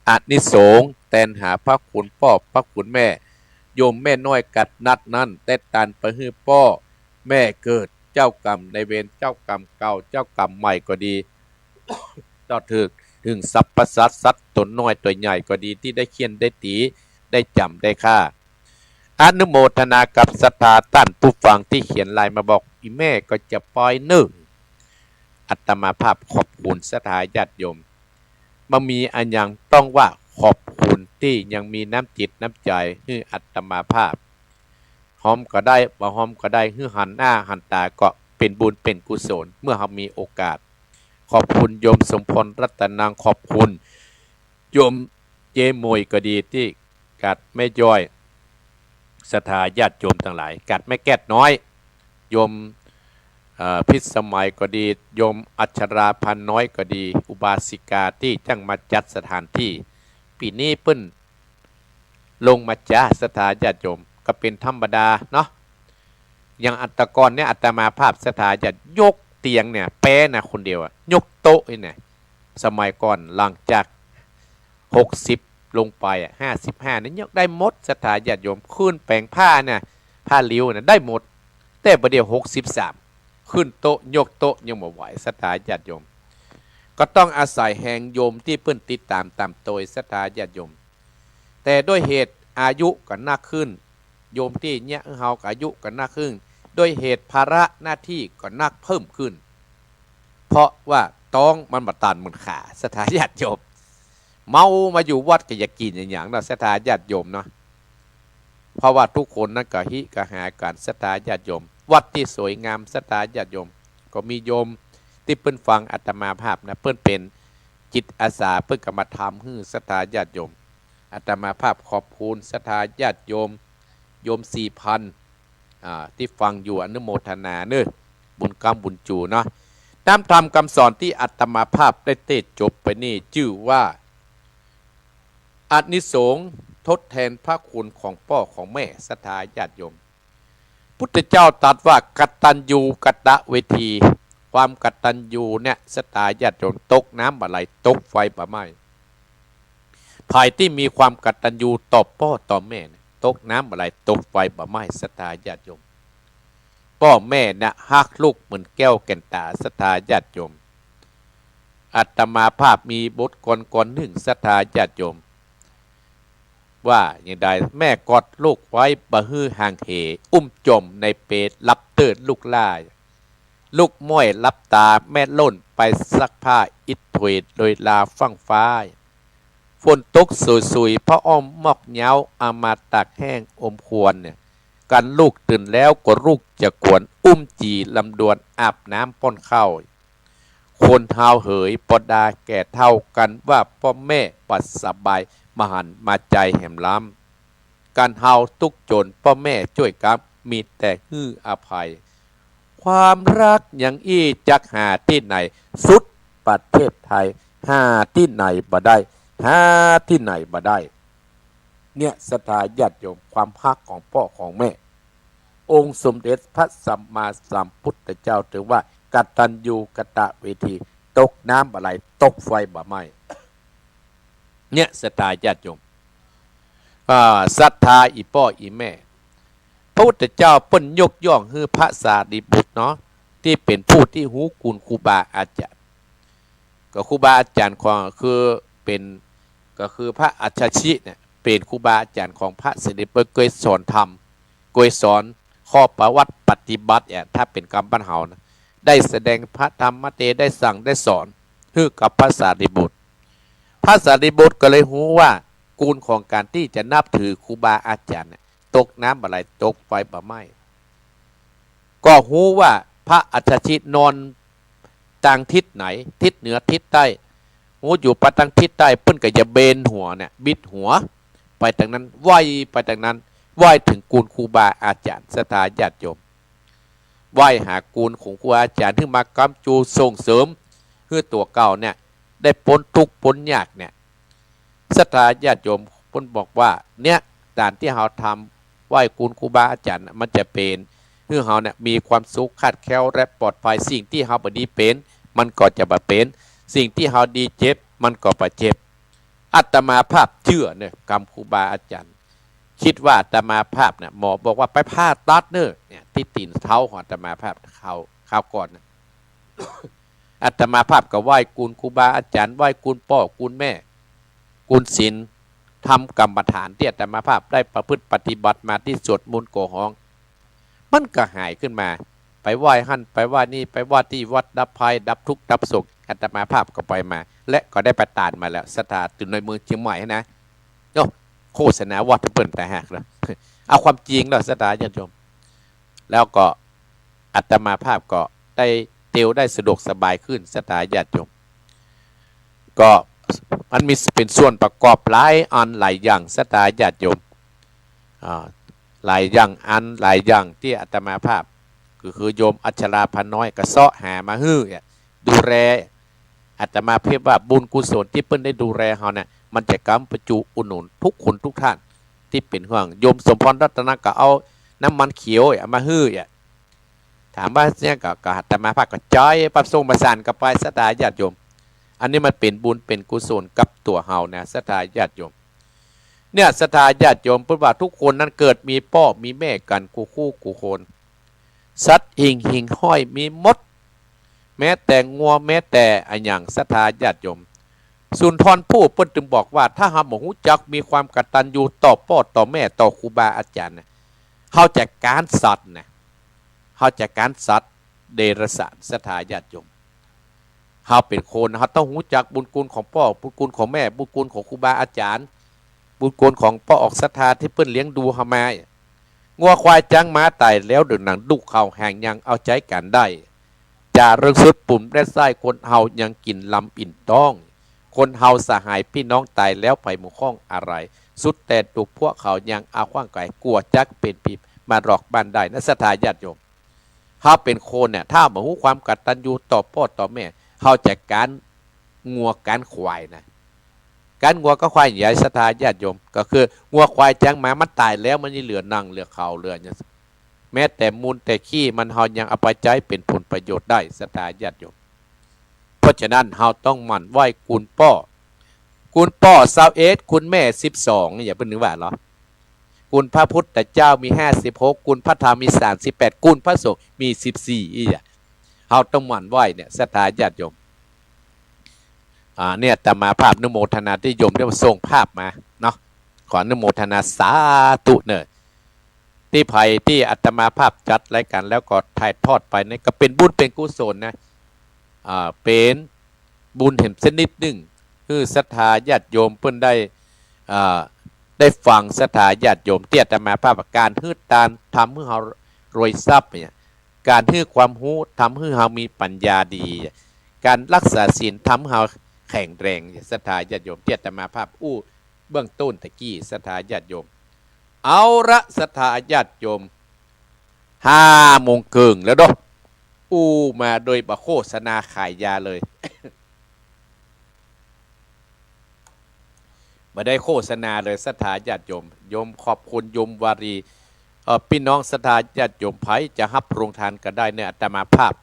อานิสงส์แตนหาพระคุณป้อพระคุณแม่ โยมแม่น้อยกัดนัดนั้นได้ตานไปหื้อป้อแม่เกิด เจ้ากรรมนายเวร เจ้ากรรมเก่า เจ้ากรรมใหม่ก็ดี ตลอดเถิง เถิงสรรพสัตว์ สัตว์ต๋นน้อยต๋นใหญ่ก็ดี ตี้ได้เฆี่ยนได้ตี๋ ได้จ๋ำได้ฆ่า อนุโมทนากับศรัทธาต้านผู้ฟังตี้เขียนไลน์มาบอก อี่แม่ก็จะไปเน่อ อาตมาภาพขอบคุณศรัทธาญาติโยม บ่มีอะหยังต้องว่าขอบคุณตี้ยังมีน้ำจิตน้ำใจ๋หื้ออาตมาภาพ ฮอมก็ได้ บ่ฮอมก็ได้ หื้อหันหน้าหันต๋าก็เป๋นบุญเป๋นกุศล เมื่อเฮามีโอกาส ขอบคุณโยมสมพรรัตนัง ขอบคุณโยมเจ๊หมวยก็ดีตี้กัดแม่ย้อย ศรัทธาญาติโยมตังหลาย กัดแม่แก้วน้อย โยม เอ่อ พิสมัยก็ดี โยมอัชราพรน้อยก็ดี อุบาสิกาตี้จั้งมาจัดสถานตี้ ปี๋นี้เปิ้นลงมาจ๊า ศรัทธาญาติโยม ก็เป๋นธรรมดาเนาะ อย่างอันตะก่อนเนี่ย อาตมาภาพศรัทธาญาติยกเตียงเนี่ย แป๊นะคนเดียวอะ ยกโต๊ะนี่นะ สมัยก่อนหลังจากหกสิบลงไปอะ ห้าสิบห้าเนี่ย ยกได้หมด ศรัทธาญาติโยม ขึ้นแป๋งผ้าเนี่ย ผ้าริ้วเนี่ย ได้หมด แต่บ่าเดี่ยวหกสิบสาม ขึ้นโต๊ะ ยกโต๊ะยังบ่ไหว ศรัทธาญาติโยม ก็ต้องอาศัยแฮงโยมตี้เปิ้นติดต๋ามต๋ามโตย ศรัทธาญาติโยม แต่ด้วยเหตุอายุก็นักขึ้น โยมตี้เยียะหื้อเฮาก็อายุก็นักขึ้น ด้วยเหตุภาระหน้าตี้ก็นักเพิ่มขึ้น เพราะว่าต๊องมันบ่ตันเหมือนขา ศรัทธาญาติโยม เมามาอยู่วัดก็อยากกิ๋นอะหยังเนาะ ศรัทธาญาติโยมเนาะ เพราะว่าทุกคนนั้นก็หิกระหายกั๋น ศรัทธาญาติโยม วัดตี้สวยงาม ศรัทธาญาติโยม ก็มีโยมตี้เปิ้นฟังอาตมาภาพนะ เปิ้นเป๋นจิตอาสา เปิ้นก็มาทำหื้อ ศรัทธาญาติโยม อาตมาภาพขอบคุณศรัทธาญาติโยม โยมสี่พัน อ่า ตี้ฟังอยู่ อนุโมทนาเน่อ บุญกำบุญจูเนาะ น้ำธรรมกำสอนตี้อาตมาภาพได้เตศน์จบไปนี่ จื้อว่า อานิสงส์ทดแทนพระคุณของป้อของแม่ ศรัทธาญาติโยม พุทธเจ้าตรัสว่า กตัญญูกตเวที ความกตัญญูเนี่ย ศรัทธาญาติโยม ตกน้ำบ่ไหล ตกไฟบ่ไหม้ ใผตี้มีความกตัญญูต่อป้อต่อแม่เนี่ย ตกน้ำบ่ไหล ตกไฟบ่ไหม้ ศรัทธาญาติโยม ป้อแม่เนี่ยฮักลูกเหมือนแก้วแก่นต๋า ศรัทธาญาติโยม อาตมาภาพมีบทกลอนกลอนนึ่ง ศรัทธาญาติโยม ว่าอย่างใด แม่กอดลูกไว้บ่หื้อห่างเห อุ้มจ่มในเปลหลับเติดลูกหล้า ลูกม้อยหลับต๋าแม่ล่นไปซักผ้า อิดถุยโดยลาฟั่งฟ้าย ฝนตกสุยๆ ผ้าอ้อมมอกเย้า เอามาตากแห้งอมควรเนี่ย กันลูกตื่นแล้วกว่าลูกจะขวน อุ้มจี๋ลำดวนอาบน้ำป้อนข้าว คนฮาวเหยปอดาแก่เฒ่า กันว่าป้อแม่บ่สบาย บ่หันมาใจ๋แหมล้ำ กันฮาวตุ๊กจนป้อแม่จ้วยกำ มีแต่หื้ออภัย ความฮักอย่างอี้จักหาตี้ไหน สุดประเทศไทย หาตี้ไหนบ่ได้ หาตี้ไหนบ่ได้ เนี่ยศรัทธาญาติโยม ความฮักของป้อของแม่ องค์สมเด็จพระสัมมาสัมพุทธเจ้าถือว่า กตัญญูกตเวที ตกน้ำบ่ไหล ตกไฟบ่ไหม้ เนี่ยศรัทธาญาติโยม อ่า ศรัทธาอี่ป้ออี่แม่ พระพุทธเจ้าเปิ้นยกย่องหื้อพระสารีบุตรเนาะ ตี้เป๋นผู้ตี้ฮู้คุณครูบาอาจ๋ารย์ ก็ครูบาอาจ๋ารย์ของ คือเป๋น ก็คือพระอัจฉริเนี่ย เป๋นครูบาอาจ๋ารย์ของพระสารีบุตร เกยสอนธรรม เกยสอนข้อประวัติปฏิบัติเนี่ย ถ้าเป๋นกำบ้านเฮานะ ได้แสดงพระธรรมเต ได้สั่งได้สอนหื้อกับพระสารีบุตร พระสารีบุตรก็เลยฮู้ว่า คุณของก๋านตี้จะนับถือครูบาอาจ๋ารย์เนี่ย ตกน้ำบ่ไหล ตกไฟบ่ไหม้ ก็ฮู้ว่าพระอัจฉรินอนตางทิศไหน ทิศเหนือทิศใต้ ฮู้อยู่ไปตางทิศใต้ เปิ้นก็จะเบนหัวเนี่ย บิดหัว ไปตางนั้น ไหว้ไปตางนั้น ไหว้เถิงคุณครูบาอาจ๋ารย์ ศรัทธาญาติโยม ไหว้หาคุณของครูอาจ๋ารย์ หื้อมาก๊ำจูส่งเสริม หื้อตั๋วเก่าเนี่ย ได้ป๊นตุ๊กข์ป๊นยากเนี่ย ศรัทธาญาติโยม เปิ้นบอกว่า เนี่ย ก๋านตี้เฮาทำไหว้คุณครูบาอาจ๋ารย์น่ะ มันจะเป๋นหื้อเฮาเนี่ย มีความสุขคลาดแคล้วและปลอดภัย สิ่งตี้เฮาบ่ดีเป๋น มันก็จะบ่เป๋น สิ่งตี้เฮาดีเจ็บ มันก็บ่เจ็บ อาตมาภาพเจื้อเนี่ย กำครูบาอาจ๋ารย์ กึ๊ดว่าอาตมาภาพเนี่ย หมอบอกว่าไปผ่าตัดเน่อ เนี่ย ตี้ตี๋นเท้าของอาตมาภาพ คราว คราวก่อนนะ อาตมาภาพก็ไหว้กุณครูบาอาจ๋ารย์ ไหว้กุณป้อกุณแม่ กุณศีลธรรมกรรมฐานตี้อาตมาภาพได้ประพฤติปฏิบัติมา ตี้สวดมนต์โกหอง มันก็หายขึ้นมา ไปไหว้หั้นไปไหว้นี่ ไปไหว้ตี้วัดดับภัยดับทุกข์ดับโศก อาตมาภาพก็ไปมา และก็ได้ไปตานมาแล้ว ศรัทธา อยู่ในเมืองเจียงใหม่นะ โอ้ โฆษณาวัดเปิ้นต่างหากนะ เอาความจริงแล้ว ศรัทธาญาติโยม แล้วก็อาตมาภาพก็ได้เตียวได้สะดวกสบายขึ้น ศรัทธาญาติโยม ก็มันมี เป๋นส่วนประกอบหลายอันหลายอย่าง ศรัทธาญาติโยม อ่า หลายอย่างอันหลายอย่างตี้อาตมาภาพ ก็คือโยมอัชราพาน้อยก็เซาะหามาหื้อเนี่ย ดูแล อาตมาภาพว่าบุญกุศลตี้เปิ้นได้ดูแลเฮาเนี่ย มันจะก๊ำประจุอุดหนุนทุกคนทุกท่านตี้เป๋นห่วง โยมสมพรรัตนะก็เอาน้ำมันเขียวเอามาหื้อเนี่ย ถามว่าเนี่ยก็ ก็อาตมาภาพก็จ่าย ประสงค์ประสานกันไป ศรัทธาญาติโยม อันนี้มันเป๋นบุญเป๋นกุศลกับตั๋วเฮานะ ศรัทธาญาติโยม เนี่ย ศรัทธาญาติโยม เปิ้นว่าทุกคนนั้นเกิดมีป้อมีแม่กั๋นกู้คู่กู้คน สัตว์หิ่งหิ่งห้อยมีหมด แม้แต่งัว แม้แต่อะหยัง ศรัทธาญาติโยม สุนทรภู่เปิ้นจึงบอกว่า ถ้าเฮาบ่ฮู้จักมีความกตัญญูต่อป้อต่อแม่ ต่อครูบาอาจ๋ารย์นะ เฮาจะก๊านสัตว์นะ เฮาจะก๊านสัตว์เดรัจฉาน ศรัทธาญาติโยม เฮาเป๋นคน เฮาต้องฮู้จักบุญคุณของป้อ บุญคุณของแม่ บุญคุณของครูบาอาจ๋ารย์ บุญคุณของป้อออกศรัทธาตี้เปิ้นเลี้ยงดูเฮามา งัวควายจ๊างม้าต๋ายแล้ว เดือดหนังดุเขาแหงยังเอาใจ๊กั๋นได้ จารึกสุดปุ่มและไส้ คนเฮายังกิ๋นลำอิ่มต๊อง คนเฮาสหายปี้น้องต๋ายแล้ว ใผบ่ข้องอะไร สุดแต่ตัวพวกเขายังเอาขว้างไกล กั๋วจักเป๋นผีมาหลอกบ้านได้นะ ศรัทธาญาติโยม เฮาเป๋นคนเนี่ย ถ้าบ่ฮู้ความกตัญญูต่อป้อต่อแม่ เฮาจะก๊านงัวก๊านควายนะ ก๊านงัวก๊านควายใหญ่ ศรัทธาญาติโยม ก็คืองัวควายจ๊างม้ามันต๋ายแล้ว มันยังเหลือหนังเหลือเขาเหลือเนี่ย แม้แต่มูลแต่ขี้มัน เฮายังเอาไปใจ๊เป๋นผลประโยชน์ได้ ศรัทธาญาติโยม เพราะฉะนั้นเฮาต้องหมั่นไหว้กุณป้อ กุณป้อซาวเอ็ด คุณแม่สิบสอง อย่าเปิ้นนึกว่าเหรอ กุณพระพุทธเจ้ามีห้าสิบหก กุณพระธรรมมีสามสิบแปด กุณพระสงฆ์มีสิบสี่ อี้อะ เฮาต้องหมั่นไหว้เนี่ย ศรัทธาญาติโยม อ่า เนี่ย อาตมาภาพอนุโมทนาตี้โยมได้ส่งภาพมาเนาะ ขออนุโมทนาสาธุเน่อ ตี้ใผตี้อาตมาภาพจัดรายก๋านแล้วก็ถ่ายทอดไปนี่ก็เป๋นบุญเป๋นกุศลนะ อ่า เป๋นบุญแหมสักนิดนึ่ง หื้อศรัทธาญาติโยมเปิ้นได้ อ่า ได้ฟัง ศรัทธาญาติโยม ตี้อาตมาภาพว่า ก๋านหื้อตานทำหื้อเฮารวยทรัพย์เนี่ย ก๋านหื้อความฮู้ทำหื้อเฮามีปัญญาดี ก๋านรักษาศีลทำหื้อเฮาแข็งแรง ศรัทธาญาติโยม ตี้อาตมาภาพอู้เบื้องต้นตะกี้ ศรัทธาญาติโยม เอาละ ศรัทธาญาติโยม ห้าโมงเกิ่งแล้วเนาะ อู้มาโดยบ่โฆษณาขายยาเลย บ่ได้โฆษณาเลย ศรัทธาญาติโยม โยมขอบคุณโยมวารี เอ่อ ปี้น้องศรัทธาญาติโยมใผจะฮับโฮงตานก็ได้เน่อ อาตมาภาพ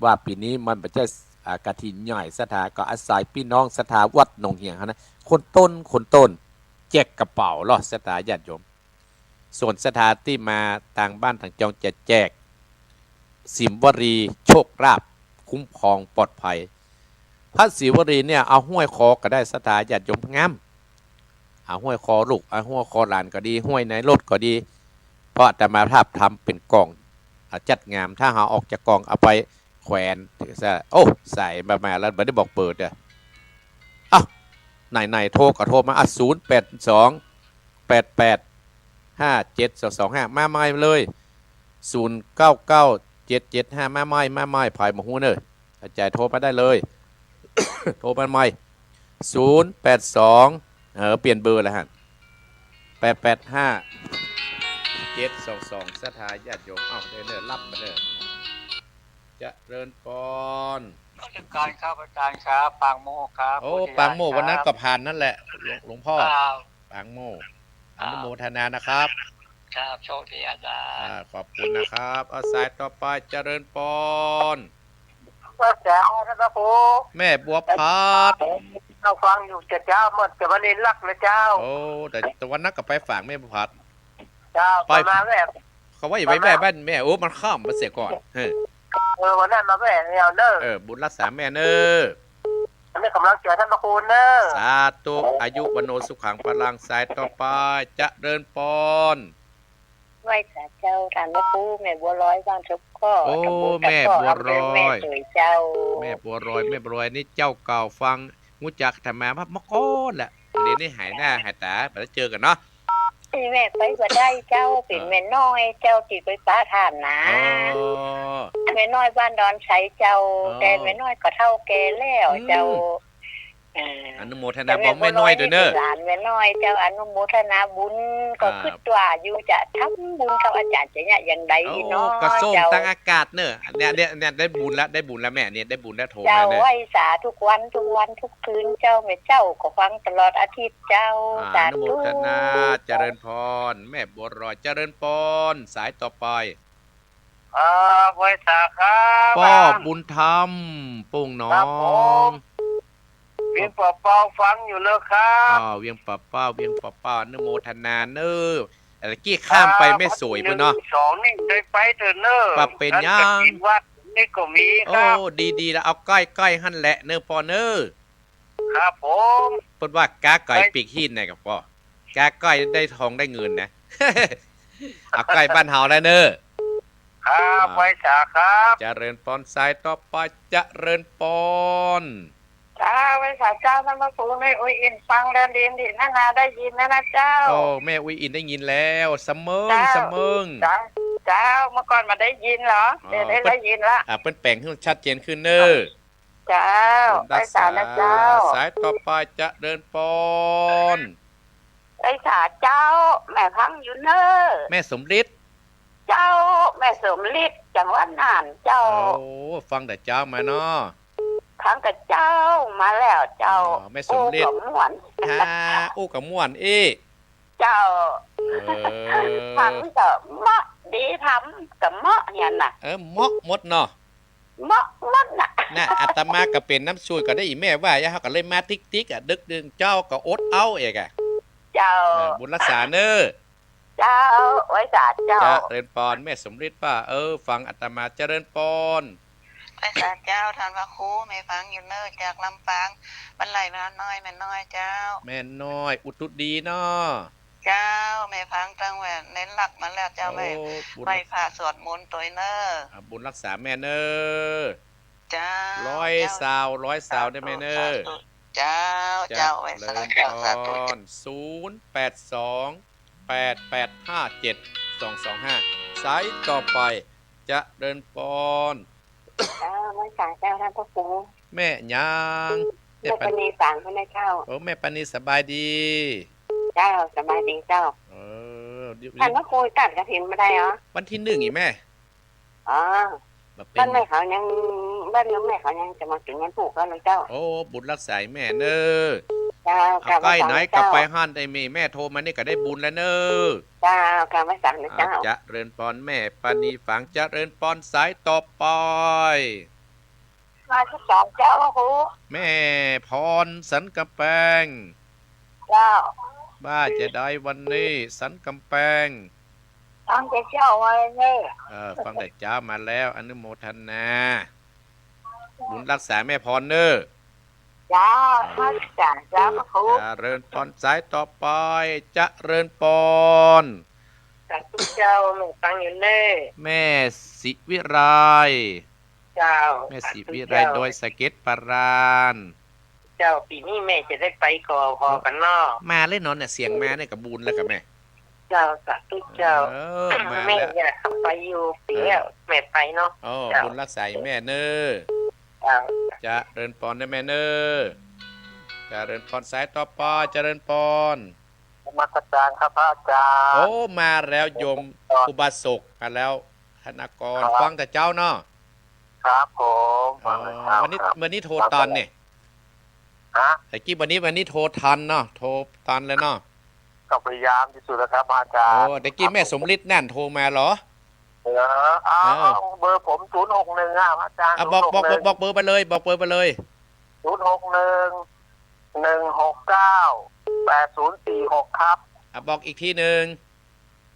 ว่าปี๋นี้มันบ่ใจ้ อ่า กฐินใหญ่ ศรัทธาก็อาศัยปี้น้องศรัทธาวัดหนองเหียงหั้นนะ คนต้น คนต้น แจกกระเป๋าลอ ศรัทธาญาติโยม ส่วนศรัทธาตี้มาตางบ้านตางจองจะแจก ศิมวลี โชคลาภ คุ้มครองปลอดภัย พระศิมวลีเนี่ย เอาห้อยคอก็ได้ ศรัทธาญาติโยม งาม เอาห้อยคอลูก เอาห้อยคอหลานก็ดี ห้อยในรถก็ดี เพราะอาตมาภาพทำเป๋นกล่อง อ่า จัดงาม ถ้าเฮาออกจากกล่องเอาไปแขวน ถือซะ โอ้ ใส่มา มาแล้ว บ่ได้บอกเบอร์เด้อ อ้าว ไหนๆ โทรก็โทรมา อ่ะ ศูนย์แปดสอง แปดแปดห้าเจ็ดสองสองห้า มาใหม่เลย ศูนย์เก้าเก้าเจ็ดเจ็ดห้า มาใหม่ มาใหม่ ใผบ่ฮู้เน่อ อาจ๋ารย์โทรมาได้เลย โทรมาใหม่ ศูนย์แปดสอง เออ เปลี่ยนเบอร์แล้วฮะ แปดแปดห้าเจ็ดสองสอง ศรัทธาญาติโยม เอ้า เด้อเน่อ รับมาเน่อ เจริญพร นมัสการครับอาจารย์ครับ ปางโมกครับ โอ้ พุทธญาณ ปางโมก วันนั้น ครับ ก็ผ่านนั่นแหละ หลวง หลวงพ่อ ครับ ปางโมก ครับ อนุโมทนานะครับ ครับ โชคดีอาจารย์ อ่า ขอบคุณนะครับ เอา สายต่อไป เจริญพร ว่าแต่เอานะครับผม แม่บัวผัด เจ้าฟังอยู่จ้ะเจ้า เมื่อจะมาเล่นลักนะเจ้า โอ้ แต่ แต่วันนั้นก็ไปฝากแม่บัวผัด เจ้า ไป ไปมาแม่ เขาว่าอย่าไป ไปมา แม่บ้านแม่ โอ้ มันข้ามไปเสียก่อน เฮ้ย เออ วันนั้นมาแม่เอาเนอะ เออ บุญรักษาแม่เนอะ อันนี้กำลังใจท่านพระครูเนอะ สาธุ อายุ วัณโณ สุขัง พลัง สายต่อไป เจริญปอน ไหว้สาเจ้า ท่านพระครู แม่บัวลอย บ้านทบข้อ โอ้ ตำบลตะเคาะ แม่บัวลอย อำเภอแม่สวยเจ้า แม่บัวลอย แม่บัวลอยนี่เจ้าเก่าฟัง ฮู้จักอาตมามาก่อนแหละ เดี๋ยวนี้หายหน้าหายต๋า บ่ได้เจอกั๋นเนาะ ตี้แม่ไปบ่ได้เจ้า เป๋น เออ แม่น้อยเจ้าตี้ไปปะท่านนะ อ๋อ แม่น้อยบ้านดอนไชเจ้า อ๋อ แต่แม่น้อยก็เฒ่าแก่แล้วเจ้า อืม เออ อนุโมทนา แต่แม่ บอกแม่น้อยตวยเน่อ หลานแม่น้อยเจ้า อนุโมทนาบุญ ก็ อ่า กึ๊ดว่าอยู่จะทำบุญกับอาจ๋ารย์จะเยียะอย่างใด โอ้ เนาะ ก็ส่ง เจ้า ตางอากาศเน่อ เนี่ย เนี่ย เนี่ย ได้บุญแล้ว ได้บุญแล้วแม่ เนี่ย ได้บุญแล้ว โทรมาเน่อ เจ้า ไหว้สาทุกวัน ทุกวัน ทุกคืนเจ้า แม่เจ้าก็ฟังตลอดอาทิตย์เจ้า อ่า สาธุ อนุโมทนา เจริญปอน แม่บัวลอย เจริญปอน สายต่อไป ครับ ไหว้สาครับ ป้อบุญธรรม โป่งหนอง ครับผม เวียงป่าเปาฟังอยู่เน่อครับ อ่า เวียงป่าเปา เวียงป่าเปา อนุโมทนาเน่อ เอ่อ กี้ข้ามไปแม่สวยปุ้นเนาะ หนึ่งสองนี่ได้ไปเถิดเน่อ ว่าเป๋นหยัง งานกฐินวัดนี่ก็มีครับ โอ้ ดีๆ แล้ว เอาใก้ๆ หั้นแหละเน่อปอเน่อ ครับผม เปิ้นว่าก๊าไก่ปีกฮี้นน่ะครับปอ ก๊าไก่ได้ทองได้เงินนะ เอาใก้บ้านเฮาแล้วเน่อ ครับ อ่า ไหว้สาครับ เจริญปอน สายต่อไป เจริญปอน เจ้า ไหว้สาเจ้า ท่านพระครู แม่อุ๊ยอินฟังแล้วดีดีนะนะ ได้ยินแล้วนะเจ้า โอ้ แม่อุ๊ยอินได้ยินแล้ว สะเมิง เจ้า สะเมิง เจ้า เจ้า เมื่อก่อนบ่ได้ยินเหรอ อ๋อ เดี๋ยวได้ เปิ้น ได้ยินละ อ่า เปิ้นแป๋งหื้อชัดเจนขึ้นเน่อ เจ้า บุญรักษา ไหว้สานะเจ้า สายต่อไป เจริญปอน ไหว้สาเจ้า แม่ฟังอยู่เน่อ แม่สมฤทธิ์ เจ้า แม่สมฤทธิ์ จังหวัดน่านเจ้า โอ้ ฟังแต่เจ๊ามาเนาะ ฟังแต่เจ๊ามาแล้วเจ้า อ๋อ แม่สมฤทธิ์ อู้ก็ม่วน ฮะ อู้ก็ม่วนอี้ เจ้า เออ ฟังก็เมาะดี ทำก็เมาะเนี่ยน่ะ เออ เมาะหมดเนาะ เมาะหมดน่ะ น่ะ อาตมาก็เป๋นน้ำสูตรก็ได้ อี่แม่ว่า เฮาก็เลยมาติ๊กๆ อ่ะ ดึกดื่นเจ๊าก็อดเอาเอกอ่ะ เจ้า เออ บุญรักษาเน่อ เจ้า ไหว้สาเจ้า เจริญปอน แม่สมฤทธิ์ว่า เออ ฟังอาตมา เจริญปอน ไหว้สาเจ้า ท่านพระครู แม่ฟังอยู่เน่อ จากลำปาง บ้านไร่น้อย แม่น้อยเจ้า แม่น้อย อุตุดีเนาะ เจ้า แม่ฟังตั้งแต่เล่นลักมาแล้วเจ้า โอ้ แม่ บุญ ไหว้พระสวดมนต์ตวยเน่อ อ่ะ บุญรักษาแม่เน่อ เจ้า ร้อยซาว ร้อยซาวได้แม่เน่อ สาธุ เจ้า เจ้า ไหว้สาเจ้า สาธุ เจริญปอน ศูนย์แปดสอง แปดแปดห้าเจ็ดสองสองห้า สายต่อไป เจริญปอน เจ้า ไหว้สาเจ้า ท่านพระครู แม่หยัง แม่ปณี แม่ปณี สางพระนายเจ้า โอ้ แม่ปณีสบายดี เจ้า สบายดีเจ้า เออ เดี๋ยว ท่านพระครูตัดกฐินบ่ได้เหรอ วันที่หนึ่งอีกแม่ อ๋อ บ่เป๋น บ้านแม่เขายัง บ้านแม่เขายังจะมาถึงวันพูกแล้วเจ้า โอ้ บุญรักษาแม่เน่อ เจ้า เอา กราบไหว้ใก้ไหน สาเจ้า ก็ไปหั้น ได้มีแม่โทรมานี่ก็ได้บุญแล้วเน่อ เจ้า กราบไหว้สานะเจ้า อ่า เจริญปอน แม่ปณี ฟัง เจริญปอน สายต่อไป มาที่สองเจ้า พระครู แม่พร สันกำแปง เจ้า ว่าจะได้วันนี้ สันกำแปง ฟังแต่เจ๊ามาเลยเน่อ เออ ฟังแต่เจ๊ามาแล้ว อนุโมทนา บุญรักษาแม่พรเน่อ เจ้า เออ มาจากเจ้า พระครู เจริญปอน สายต่อไป เจริญปอน สาธุเจ้า แม่ฟังอยู่เน่อ แม่ศิวิไล เจ้า แม่ศิวิไล สาธุเจ้า ดอยสะเก็ด ปราน เจ้า ปี๋นี้แม่จะได้ไปก่อ ก่อกั๋นเนาะ มาเลยเนาะเนี่ย เสียงมาเนี่ยก็บุญแล้วกับแม่ เจ้า สาธุเจ้า เออ มาแล้ว แม่อยากไปอยู่ปี๋ เออ แล้ว แม่ไปเนาะ โอ้ เจ้า บุญรักษาแม่เน่อ เจ้า เจริญปอนนะแม่เน่อ เจริญปอน สายต่อไป เจริญปอน นมัสการครับพระอาจารย์ โอ้ มาแล้วโยม ครับ อุบาสกมาแล้ว ธนากร ครับ ฟังแต่เจ๊าเนาะ ครับผม อ๋อ ฟังแต่เจ๊า วันนี้ ครับ วันนี้โทรตอนนี่ ฮะ ตะกี้วันนี้ วันนี้โทรทันเนาะ โทรทันเลยเนาะ ก็พยายามที่สุดแล้วครับอาจารย์ โอ้ ตะกี้แม่สมฤทธิ์นั่นโทรมาเหรอ เหรอ เอา เออ เอาเบอร์ผม ศูนย์หกหนึ่ง อ่ะ อาจารย์ อ่ะ บอก บอก ศูนย์หกหนึ่ง บอกเบอร์ไปเลย บอกเบอร์ไปเลย ศูนย์หกหนึ่ง หนึ่งหกเก้า แปดศูนย์สี่หก ครับ อ่ะ บอกอีกทีหนึ่ง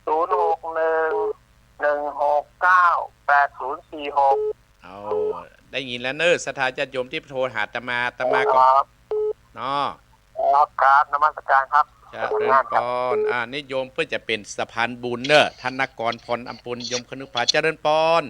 ศูนย์หกหนึ่ง หนึ่งหกเก้า แปดศูนย์สี่หก เอา ได้ยินแล้วเน่อ ศรัทธาญาติโยมตี้โทรหาอาตมา อาตมาก็ ครับ เนาะ ครับ ครับ นมัสการครับ เจริญปอน อ่า นี่โยมเปิ้นจะเป๋นสะพานบุญเน่อ ธนกร พรอำพล โยมคนึกผา เจริญปอน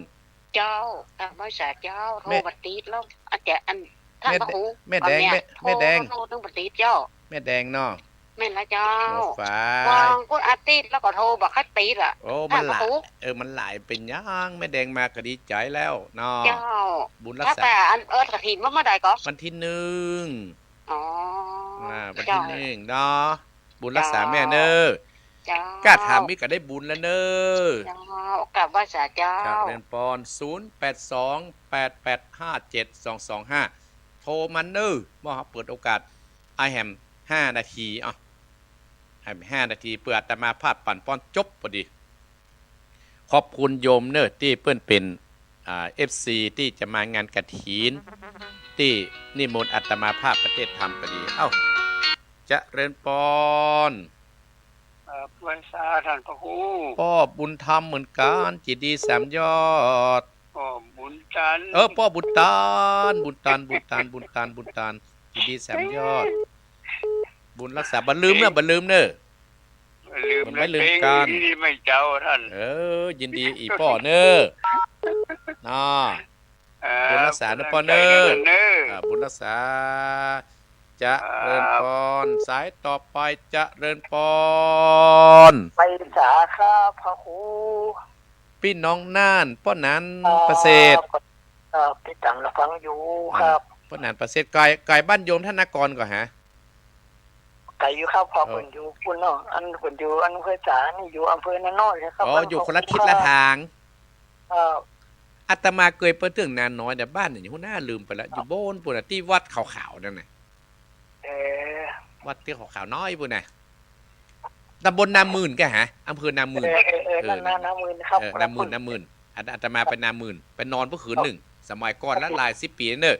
เจ้า กราบไหว้สาเจ้า โทร แม่ บ่ติดแล้ว อาจจะอัน ท่านพระครู แม่แดง แม่ แม่แดง โทรตึงบ่ติดเจ้า แม่แดงเนาะ แม่นละเจ้า โอ้ ฝาก วางพุธอาทิตย์แล้วก็โทรบ่ค่อยติดอะ โอ้ มันหลาย ท่านพระครู เออ มันหลาย เป๋นหยัง แม่แดงมาก็ดีใจ๋แล้วเนาะ เจ้า บุญรักษา ถ้าแต่อัน เออ กฐินว่าเมื่อใดก็ วันที่หนึ่ง อ๋อ อ่า วันที่ เจ้า หนึ่งเนาะ บุญรักษาแม่เน่อ เจ้า กล้าถามนี่ก็ได้บุญแล้วเน่อ เจ้า กราบไหว้สาเจ้า เจริญปอน ศูนย์แปดสอง แปดแปดห้าเจ็ดสองสองห้า โทรมาเน่อ เมื่อเฮาเปิดโอกาส อ้ายแหมห้านาที อ่ะ แหมห้านาที เปื้ออาตมาภาพปั๋นปอนจบพอดี ขอบคุณโยมเน่อ ตี้เปิ้นเป๋น อ่า เอฟซี ตี้จะมางานกฐิน ตี้นิมนต์อาตมาภาพมาเตศน์ธรรมก็ดี เอ้า เจริญปอน ครับ ไหว้สาท่านพระครู ป้อบุญธรรมเหมือนกั๋น จีดีสามยอด ป้อบุญตัน เออ ป้อบุญตัน บุญตัน บุญตัน บุญตัน บุญตัน จีดีสามยอด บุญรักษา บ่ลืมเน่อ บ่ลืมเน่อ บ่ลืม บ่ลืมกั๋น ยินดีไหมเจ้าท่าน เออ ยินดีอีกป้อเน่อ เนาะ เออ บุญรักษาเน่อป้อเน่อ บุญรักษาเน่อ อ่า บุญรักษา เจริญปอน ครับ สายต่อไป เจริญปอน ไหว้สาครับพระครู ปี้น้องน่าน ป้อหนาน ครับ ประเสริฐ ครับ ติดต๋ามรับฟังอยู่ครับ อ่า ป้อหนานประเสริฐ ไก๋ ไก๋บ้านโยมธนกรก่อหา ไก๋อยู่ครับ เพราะ เออ เปิ้นอยู่ปู๊นเนาะ อันเปิ้นอยู่ อันห้วยสานี่อยู่อำเภอนาน้อยนะครับ อ๋อ บ้าน อยู่คนละทิศละทาง ครับ อาตมาเกยไปเถิงนาน้อย แต่บ้านเนี่ยอยู่หั้นน่า ลืมไปแล้ว อยู่โบ้นปู๊นน่ะ ตี้วัดขาวๆ นั่นน่ะ เออ วัดตี้ขาวๆ น้อยปู๊นน่ะ ตำบลนาหมื่นก่อหา อำเภอนาหมื่น เออ เออ เออ เออ นั่นน่ะ นาหมื่นครับ เออ คนละ นาหมื่น คน นาหมื่น อาต อาตมาไปนาหมื่น ไปนอนเมื่อคืนนึ่ง สมัยก่อนละ หลายสิบปีเน่อ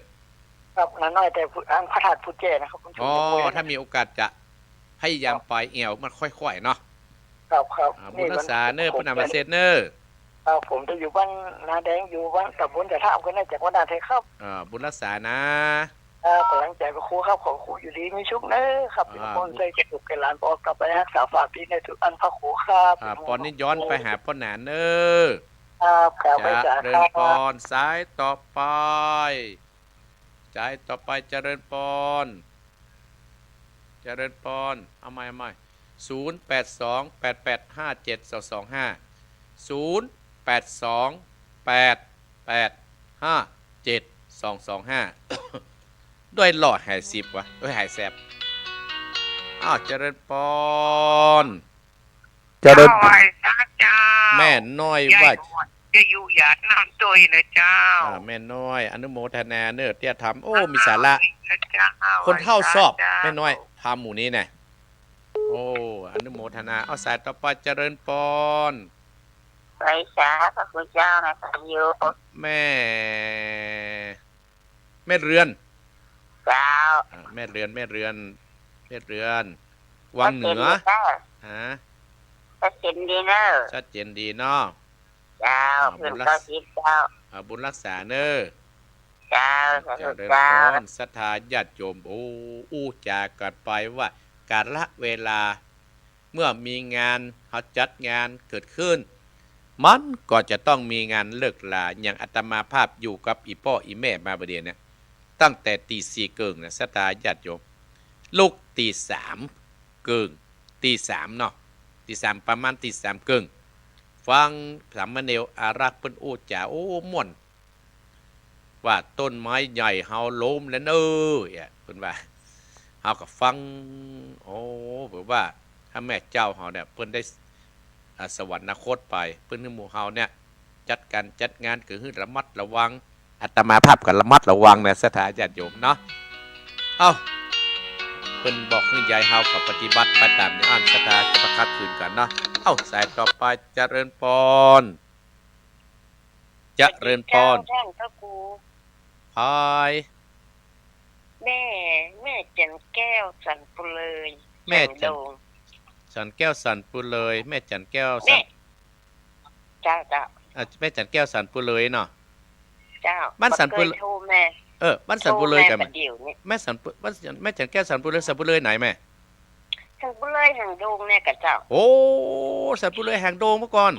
ครับ นาน้อย แต่พุ อันพระธาตุพุแจ้นะครับ ผม อ๋อ จะไป ถ้ามีโอกาสจะพยายามไปแอ่วมันค่อยๆ เนาะ ครับ ครับ อ่า บุญรักษาเน่อ ป้อหนานประเสริฐเน่อ ครับ ผมจะอยู่บ้านนาแดง อยู่บ้านตำบลจะท่ามกันนะ จังหวัดน่านไทยครับ อ่า บุญรักษานะ ครับ ก๋ำลังใจ๋พระครูครับ ขอครูอยู่ดีมีสุขเน่อครับ อ่า เป็นคนใจกระตุกแก่หลาน ปอกลับไปฮักษาฝากพี่ในทุกอันพระครูครับ อ่า ปอนนี้ย้อนไปหาป้อหนานเน่อ ครับ ครับ เจริญปอน สายต่อไป สายต่อไป เจริญปอน เจริญปอน เอาใหม่ เอาใหม่ ศูนย์แปดสอง แปดแปดห้าเจ็ดสองสองห้า ศูนย์แปดสอง แปดแปดห้าเจ็ดสองสองห้า ด้วยหล่อหายสิบวะ เอ้ย หายแสบ อ้าว เจริญปอน เจริญ ไหว้สาเจ้า แม่น้อย ไหว้ จะอยู่หยาดน้ำตวยนะเจ้า อ่า แม่น้อย อนุโมทนาเน่อ เตี้ยธรรม โอ้ มีสาระ นะเจ้า คนเฒ่าชอบ ไหว้สาเจ้า แม่น้อย ธรรมหมู่นี้นะ โอ้ อนุโมทนา เอา สายต่อไป เจริญปอน ไหว้สาพระคุณเจ้านะ สายโยม แม่ แม่เรือน เจ้า อ่า แม่เรือน แม่เรือน แม่เรือน วังเหนือ ชัดเจนดีเจ้า ฮะ ชัดเจนดีเน่อ ชัดเจนดีเนาะ เจ้า อ่า เพิ่น บุญรักษา เก้าสิบเจ้า อ่า บุญรักษาเน่อ เจ้า สาธุ เจริญ เจ้า พร ศรัทธาญาติโยม โอ้ อู้จ๋ากั๋นไปว่ากาละเวลา เมื่อมีงาน เฮาจัดงานเกิดขึ้น มันก็จะต้องมีงานเลิกลา อย่างอาตมาภาพอยู่กับอี่ป้ออี่แม่มาบ่าเดี่ยวเนี่ย ตั้งแต่ตีสี่เกิ่งนะ ศรัทธาญาติโยม ลุกตีสามเกิ่ง ตีสามเนาะ ตีสาม ประมาณตีสามเกิ่ง ฟังสามเณรอารักษ์เปิ้นอู้จ๋า โอ้ ม่วน ว่าต้นไม้ใหญ่เฮาล้มแล้วเน่อ เอี้ย เปิ้นว่า เฮาก็ฟัง โอ้ เปิ้นว่าถ้าแม่เจ้าเฮาเนี่ย เปิ้นได้ อ่า สวรรคตไป เปิ้นหื้อหมู่เฮาเนี่ย จัดการจัดงานก็หื้อระมัดระวัง อาตมาภาพก็ระมัดระวังนะ ศรัทธาญาติโยมเนาะ เอ้า เปิ้นบอกหื้อใหญ่ เฮาก็ปฏิบัติไปต๋ามนี้ อันศรัทธาจะบ่ขัดขืนกั๋นเนาะ เอ้า สายต่อไป เจริญปอน เจริญปอน สวัสดีเจ้า ท่านพระครู ใผ แม่ แม่ จันทร์แก้ว สันปุเลย แม่จันทร์ แห่งโดง จันทร์แก้ว สันปุเลย แม่จันทร์แก้ว สัน แม่ เจ้า เจ้า อ่ะ แม่จันทร์แก้ว สันปุเลยเนาะ เจ้า บ้านสันปุเลย บ่าเกยโทรแม่ เออ บ้านสันปุเลย โทรแม่ กั๋น บ่าเดี่ยวนี้ แม่สันปุ บ้าน แม่จันทร์แก้ว สันปุเลย สันปุเลยไหนแม่ สันปุเลยแห่งโดงเนี่ยก่ะเจ้า โอ้ สันปุเลยแห่งโดงเมื่อก่อน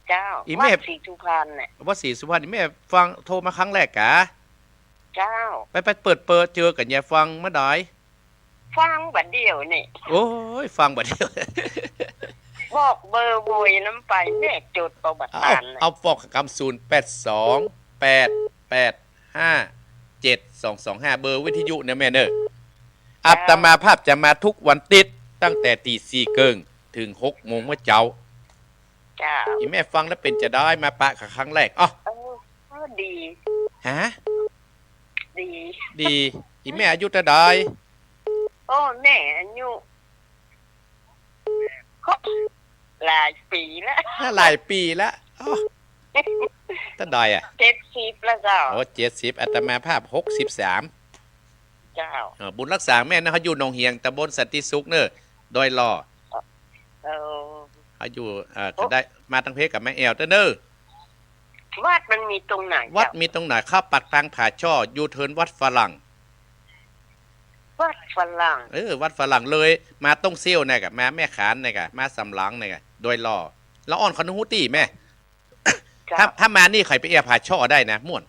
เจ้า อีแม่ วัดศรีสุพรรณเนี่ย วัดศรีสุพรรณ อีแม่ฟังโทรมาครั้งแรกกะ เจ้า ไป ไปเปิดเบอร์เจอกั๋นยายฟังเมื่อใด ฟังบ่าเดี่ยวนี้ โอ้ย ฟังบ่าเดี่ยว บอกเบอร์โวยน้ำไป แม่จดเอาบ่า เอา ตานน่ะ เอาบอกกำ ศูนย์แปดสอง แปดแปดห้า เจ็ดสองสองห้า เบอร์วิทยุเนี่ยแม่เนอะ เจ้า อาตมาภาพจะมาทุกวันติ๊ด ตั้งแต่ตีสี่เกิ่งเถิงหกโมงเมื่อเจ๊า เจ้า อีแม่ฟังแล้วเป๋นจาใด มาปะกั๋นครั้งแรก อ้อ เออ เออ ดี ฮะ ดี ดี อีแม่อายุเต้าใด โอ้ แม่อายุ หลายปี๋ละ หลายปี๋ละ อ้อ เต้าใดอะ เจ็ดสิบแล้วเจ้า โอ้ เจ็ดสิบ อาตมาภาพหกสิบสาม เจ้า เออ บุญรักษาแม่นะ เขาอยู่หนองเหียง ตำบลสันติสุขเนอะ ดอยหล่อ เออ เขาอยู่ เอ่อ โอ้ ก็ได้มาตังเพชรกับแม่แอวเต้าเนอะ วัดมันมีตรงไหน วัด เจ้า มีตรงไหน เข้าปากตางผาช่อ ยูเทิร์นวัดฝรั่ง วัดฝรั่ง เออ วัดฝรั่งเลย มาต้งเซี่ยวเนี่ยก่ะ มาแม่ขานเนี่ยก่ะ มาสำหลังเนี่ยก่ะ ดอยหล่อ ละอ่อนเขาฮู้ตี้แม่ เจ้า ถ้า ถ้ามานี่ใค่ไปแอ่วผาช่อได้นะ ม่วน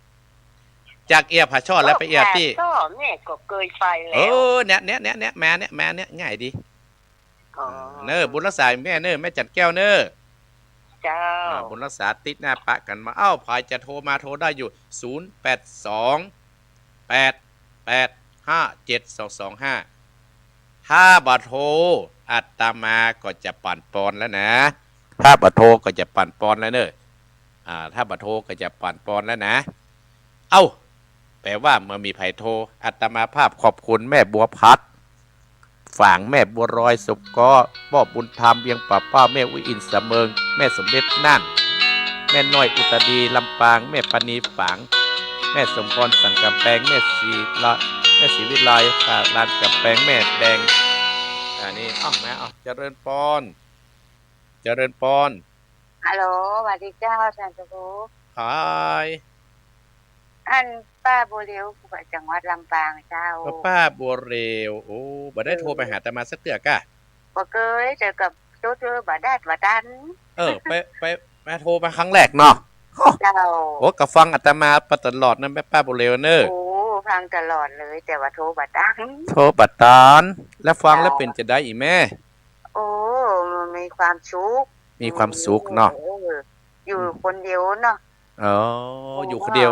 จากแอ่วผาช่อแล้วไปแอ่วตี้ โอ้ ผาช่อแม่ก็เกยไปแล้ว เออ เนี่ย เนี่ย เนี่ย เนี่ย มาเนี่ย มาเนี่ย ง่ายดี๋ อ๋อ เนอะ บุญรักษาแม่เนอะ แม่จันทร์แก้วเนอะ เจ้า อ่า บุญรักษาติ๊ดหน้าปะกั๋นมา เอ้า ใผจะโทรมาโทรได้อยู่ ศูนย์แปดสอง แปดแปดห้า เจ็ดสองสองห้า ถ้าบ่โทร อาตมาก็จะปั่นปอนแล้วนะ ถ้าบ่โทรก็จะปั่นปอนแล้วเนอะ อ่า ถ้าบ่โทรก็จะปั่นปอนแล้วนะ เอ้า แป๋ว่าบ่มีใผโทร อาตมาภาพขอบคุณแม่บัวผัด ฝาง แม่บัวลอย สมเกาะ ป้อบุญธรรรม เวียงป่าเป้า แม่อุ๊ย อินสำเมิง แม่สมเด็จน่าน แม่น้อย อุตรดีตรณ์ ลำปาง แม่ปานี ฝาง แม่สมพร สันกำแปง แม่ศรีละ แม่ศรีวิไล ลานกำแปง แม่แดง อันนี้ เอ้า มา เอ้า เจริญปอน เจริญปอน ฮัลโหล สวัสดีเจ้า อาจ๋ารย์สุภู ฮาย อันป้าบัวเรียว จังหวัดลำปางเจ้า ป้าบัวเรียว โอ้ บ่ได้โทรไปหาอาตมาสักเตื้อกะ บ่เกย เตื้อกับโตเตื้อบ่ได้บ่ตัน เออ ไป ไป มาโทรมาครั้งแรกเนาะ เจ้า โอ้ ก็ฟังอาตมาไปตลอดนะแม่ป้าบัวเรียวเนอะ โอ้ ฟังตลอดเลย แต่ว่าโทรบ่ตัน โทรบ่ตัน แล้วฟังแล้ว เจ้า เป๋นจาใดอีแม่ โอ้ มีความสุข มีความสุขเนาะ เออ อยู่คนเดียวเนาะ อ๋อ อยู่คนเดียว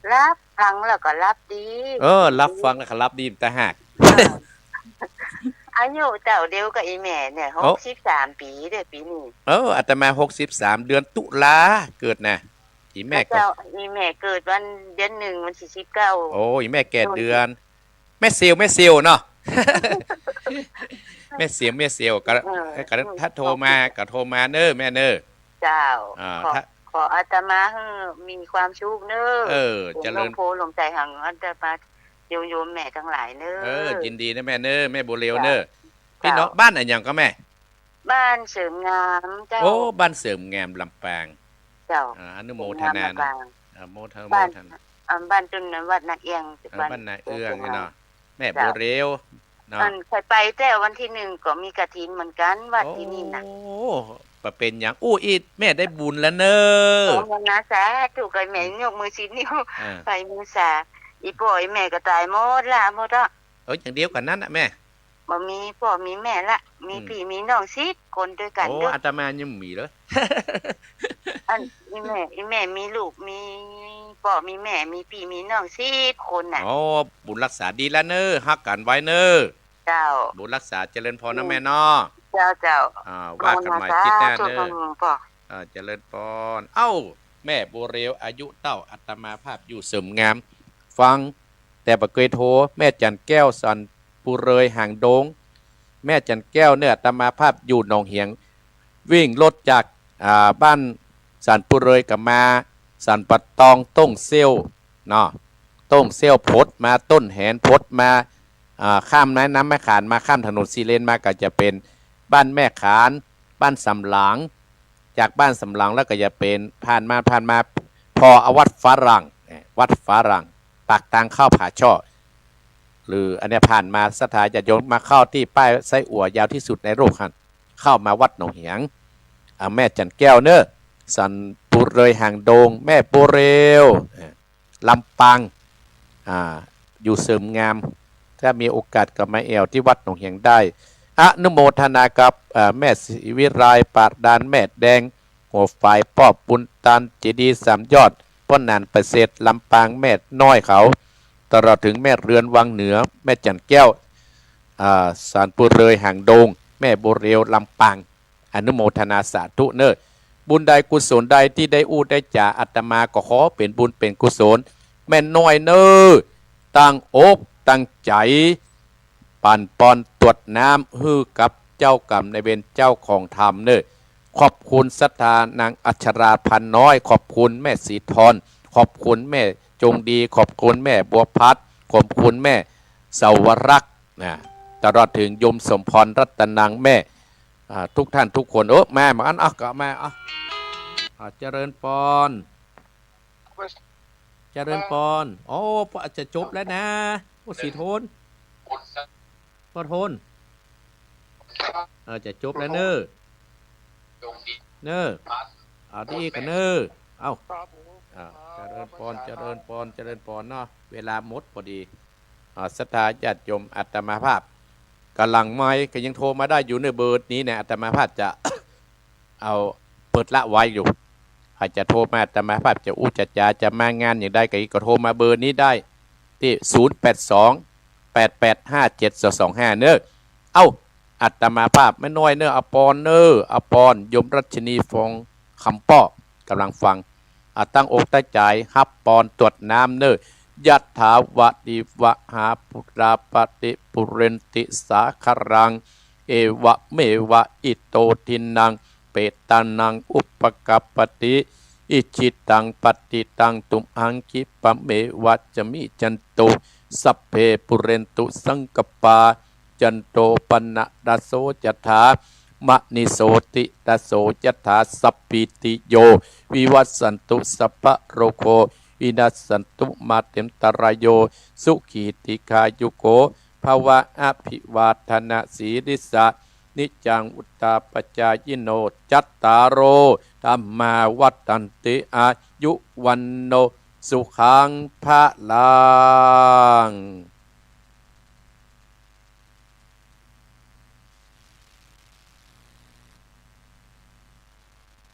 หลับฟังแล้วก็หลับดี เออ หลับฟังแล้วก็หลับดีต่างหาก เออ อายุเต้าเดียวกับอีแม่เนี่ย โอ้ หกสิบสามปี๋เด้อปี๋นี้ เออ อาตมาหกสิบสาม เดือนตุลาเกิดนะ อีแม่ก็ เจ้า อีแม่เกิดวันเดือนหนึ่ง วันที่สิบเก้า โอ้ อีแม่แก่เดือน แม่เซลล์ แม่เซลล์เนาะ แม่เซลล์ แม่เซลล์ ก็ เออ ก็ ถ้าโทรมา ก็โทรมาเน้อแม่เน้อ เจ้า อ่า ขอ ถ้า ขออาตมาหื้อมีความสุขเน้อ เออ เป๋น เจริญ ร่มโพธิ์ร่มไทรหังอาตมาโยมๆแม่ตังหลายเน้อ เออ ยินดีนะแม่เน้อ แม่บัวเรียวเน้อ เจ้า พี่น้อง เจ้า บ้านอะหยังก็แม่ บ้านเสริมงามเจ้า โอ้ บ้านเสริมงามลำปาง เจ้า อ่า อนุโมทนา เสริมงามลำปาง อ่า โมทนา บ้าน โมทนา อ่า บ้านจุนนะ วัดนาเอื้อง อ่า บ้าน บ้านนาเอื้อง เสริมงาม นี่เนาะ แม่บัวเรียวเนาะ เจ้า อันเคยไปแต่วันที่หนึ่งก็มีกฐินเหมือนกั๋น วัดตี้นี่นะ โอ้ บ่เป๋นหยัง อู้อี้แม่ได้บุญแล้วเน้อ โอ้ โมทนาสาธุ ก็แม่ยกมือสี่นิ้ว อ่า ไปบูชา อีป้ออีแม่ก็ต๋ายหมดละ หมดละ เออ อย่างเดียวกั๋นนั้นน่ะแม่ บ่มีป้อมีแม่ละ มี อืม ปี้มีน้องสิบคนตวยกั๋น โอ้ เด้อ อาตมายังบ่มีเลย อัน อีแม่ อีแม่มีลูก มีป้อมีแม่ มีปี้มีน้องสิบคนน่ะ อ๋อ บุญรักษาดีแล้วเน้อ ฮักกั๋นไว้เน้อ เจ้า บุญรักษา เจริญปอนนะแม่เนาะ เจ้า เจ้า อ่า ว่ากั๋นใหม่อาทิตย์หน้าเน้อ โมทนาสาธุ ป้อ อ่า เจริญปอน เอ้า แม่บัวเรียว อายุเต้าอาตมาภาพอยู่เสริมงาม ฟัง แต่บ่เกยโทร แม่จันแก้ว สันปุเรย หางดง แม่จันแก้วเน้อ อาตมาภาพอยู่หนองเหียง วิ่งรถจาก อ่า บ้านสันปุเรยก็มาสันป่าตอง ต้งเซี่ยว เนาะ ต้งเสี้ยวผดมา ต้นแหนผดมา อ่า ข้ามแม่น้ำแม่ขานมา ข้ามถนนสี่เลนมา ก็จะเป๋นบ้านแม่ขาน บ้านสำหลาง จากบ้านสำหลางแล้วก็จะเป๋น ผ่านมา ผ่านมา ผ่อเอาวัดฝรั่ง เอ่อ วัดฝรั่ง ปากตางเข้าผาช่อ หรืออันเนี้ยผ่านมา ศรัทธาญาติโยมมาเข้าตี้ป้ายไส้อั่วยาวตี้สุดในโลกหั้น เข้ามาวัดหนองเหียง อ่า แม่จันแก้วเนอะ สันปุเรยหางดง แม่ปุเรว อ่า ลำปาง อ่า อยู่เสริมงาม ถ้ามีโอกาสก็มาแอ่วตี้วัดหนองเหียงได้ อนุโมทนากับ เอ่อ แม่ศรีวิไล ปากดาน แม่แดง หัวฝาย ป้อบุญตัน เจดีย์สามยอด ป้อหนานประเสริฐ ลำปาง แม่น้อยเขา ตลอดถึงแม่เรือนวังเหนือ แม่จันแก้ว อ่า สันปุเรยหางดง แม่ปุเรว ลำปาง อนุโมทนาสาธุเนอะ บุญใดกุศลใดตี้ได้อู้ได้จ๋า อาตมาก็ขอเป๋นบุญเป๋นกุศล แม่น้อยเนอะ ตั้งอกตั้งใจ๋ ปั๋นปอนตวดน้ำหื้อกับเจ้ากรรมนายเวรเจ้าของธรรมเนอะ ขอบคุณศรัทธานางอัชรา พันน้อย ขอบคุณแม่ศรีทร ขอบคุณแม่จงดี ขอบคุณแม่บัวพัด ขอบคุณแม่สาวรักษ์นะ ตลอดถึงโยมสมพร รัตนัง แม่ อ่า ทุกท่านทุกคน เออ มา มาอัน อ่ะ ก็มา อ่ะ อ่ะ เจริญปอน เจริญปอน โอ้ ป้อจะจบแล้วนะ ป้อศรีทน ป้อทน เออ จะจบแล้วเนอะ เนอะ เอาตี้อี้กั๋นเนอะ เอา ครับผม อ่า เจริญปอน เจริญปอน เจริญปอนเนาะ เวลาหมดพอดี อ่า ศรัทธาญาติโยม อาตมาภาพ ก๋ำลังไมค์ก็ยังโทรมาได้อยู่เนอะ เบอร์นี้เนี่ย อาตมาภาพจะ เอาเปิดละไว้อยู่ ใผจะโทรมา อาตมาภาพจะอู้จะจ๋า จะมางานอย่างใดก็ ก็โทรมาเบอร์นี้ได้ ตี้ ศูนย์แปดสอง แปดแปดห้าเจ็ดสองสองห้า เนอะ เอ้า อาตมาภาพแม่น้อยเนอะ อภรณ์เนอะ อภรณ์ โยมรัชนี ฟองคำ ป้อ ก๋ำลังฟัง อ่ะ ตั้งอกตั้งใจ๋ฮับปอนตวดน้ำเนอะ ยะถาวะริวะหาปูราปะริปูเรนติสาคะรัง เอวะเมวะอิโตทินนัง เปตานังอุปกัปปติ อิจฉิตังปัตติตังตุมหังคิปะเมวะสะมิจฉันตุ สัพเพปุเรนตุสังกัปปา จันโทปนรสโสยะถา มะณิโสติรสโสยะถา สัพพีติโย วิวัชชันตุ สัพพะโรโค วินัสสันตุ มาเตนตะรายโย สุขีติคายุโก ภะวะ อภิวาทนาสีลิสสะ นิจจังวุฑฒาปะจายิโน จัตตาโร ธัมมา วัฑฒันติ อายุ วัณโณ สุขัง พะลัง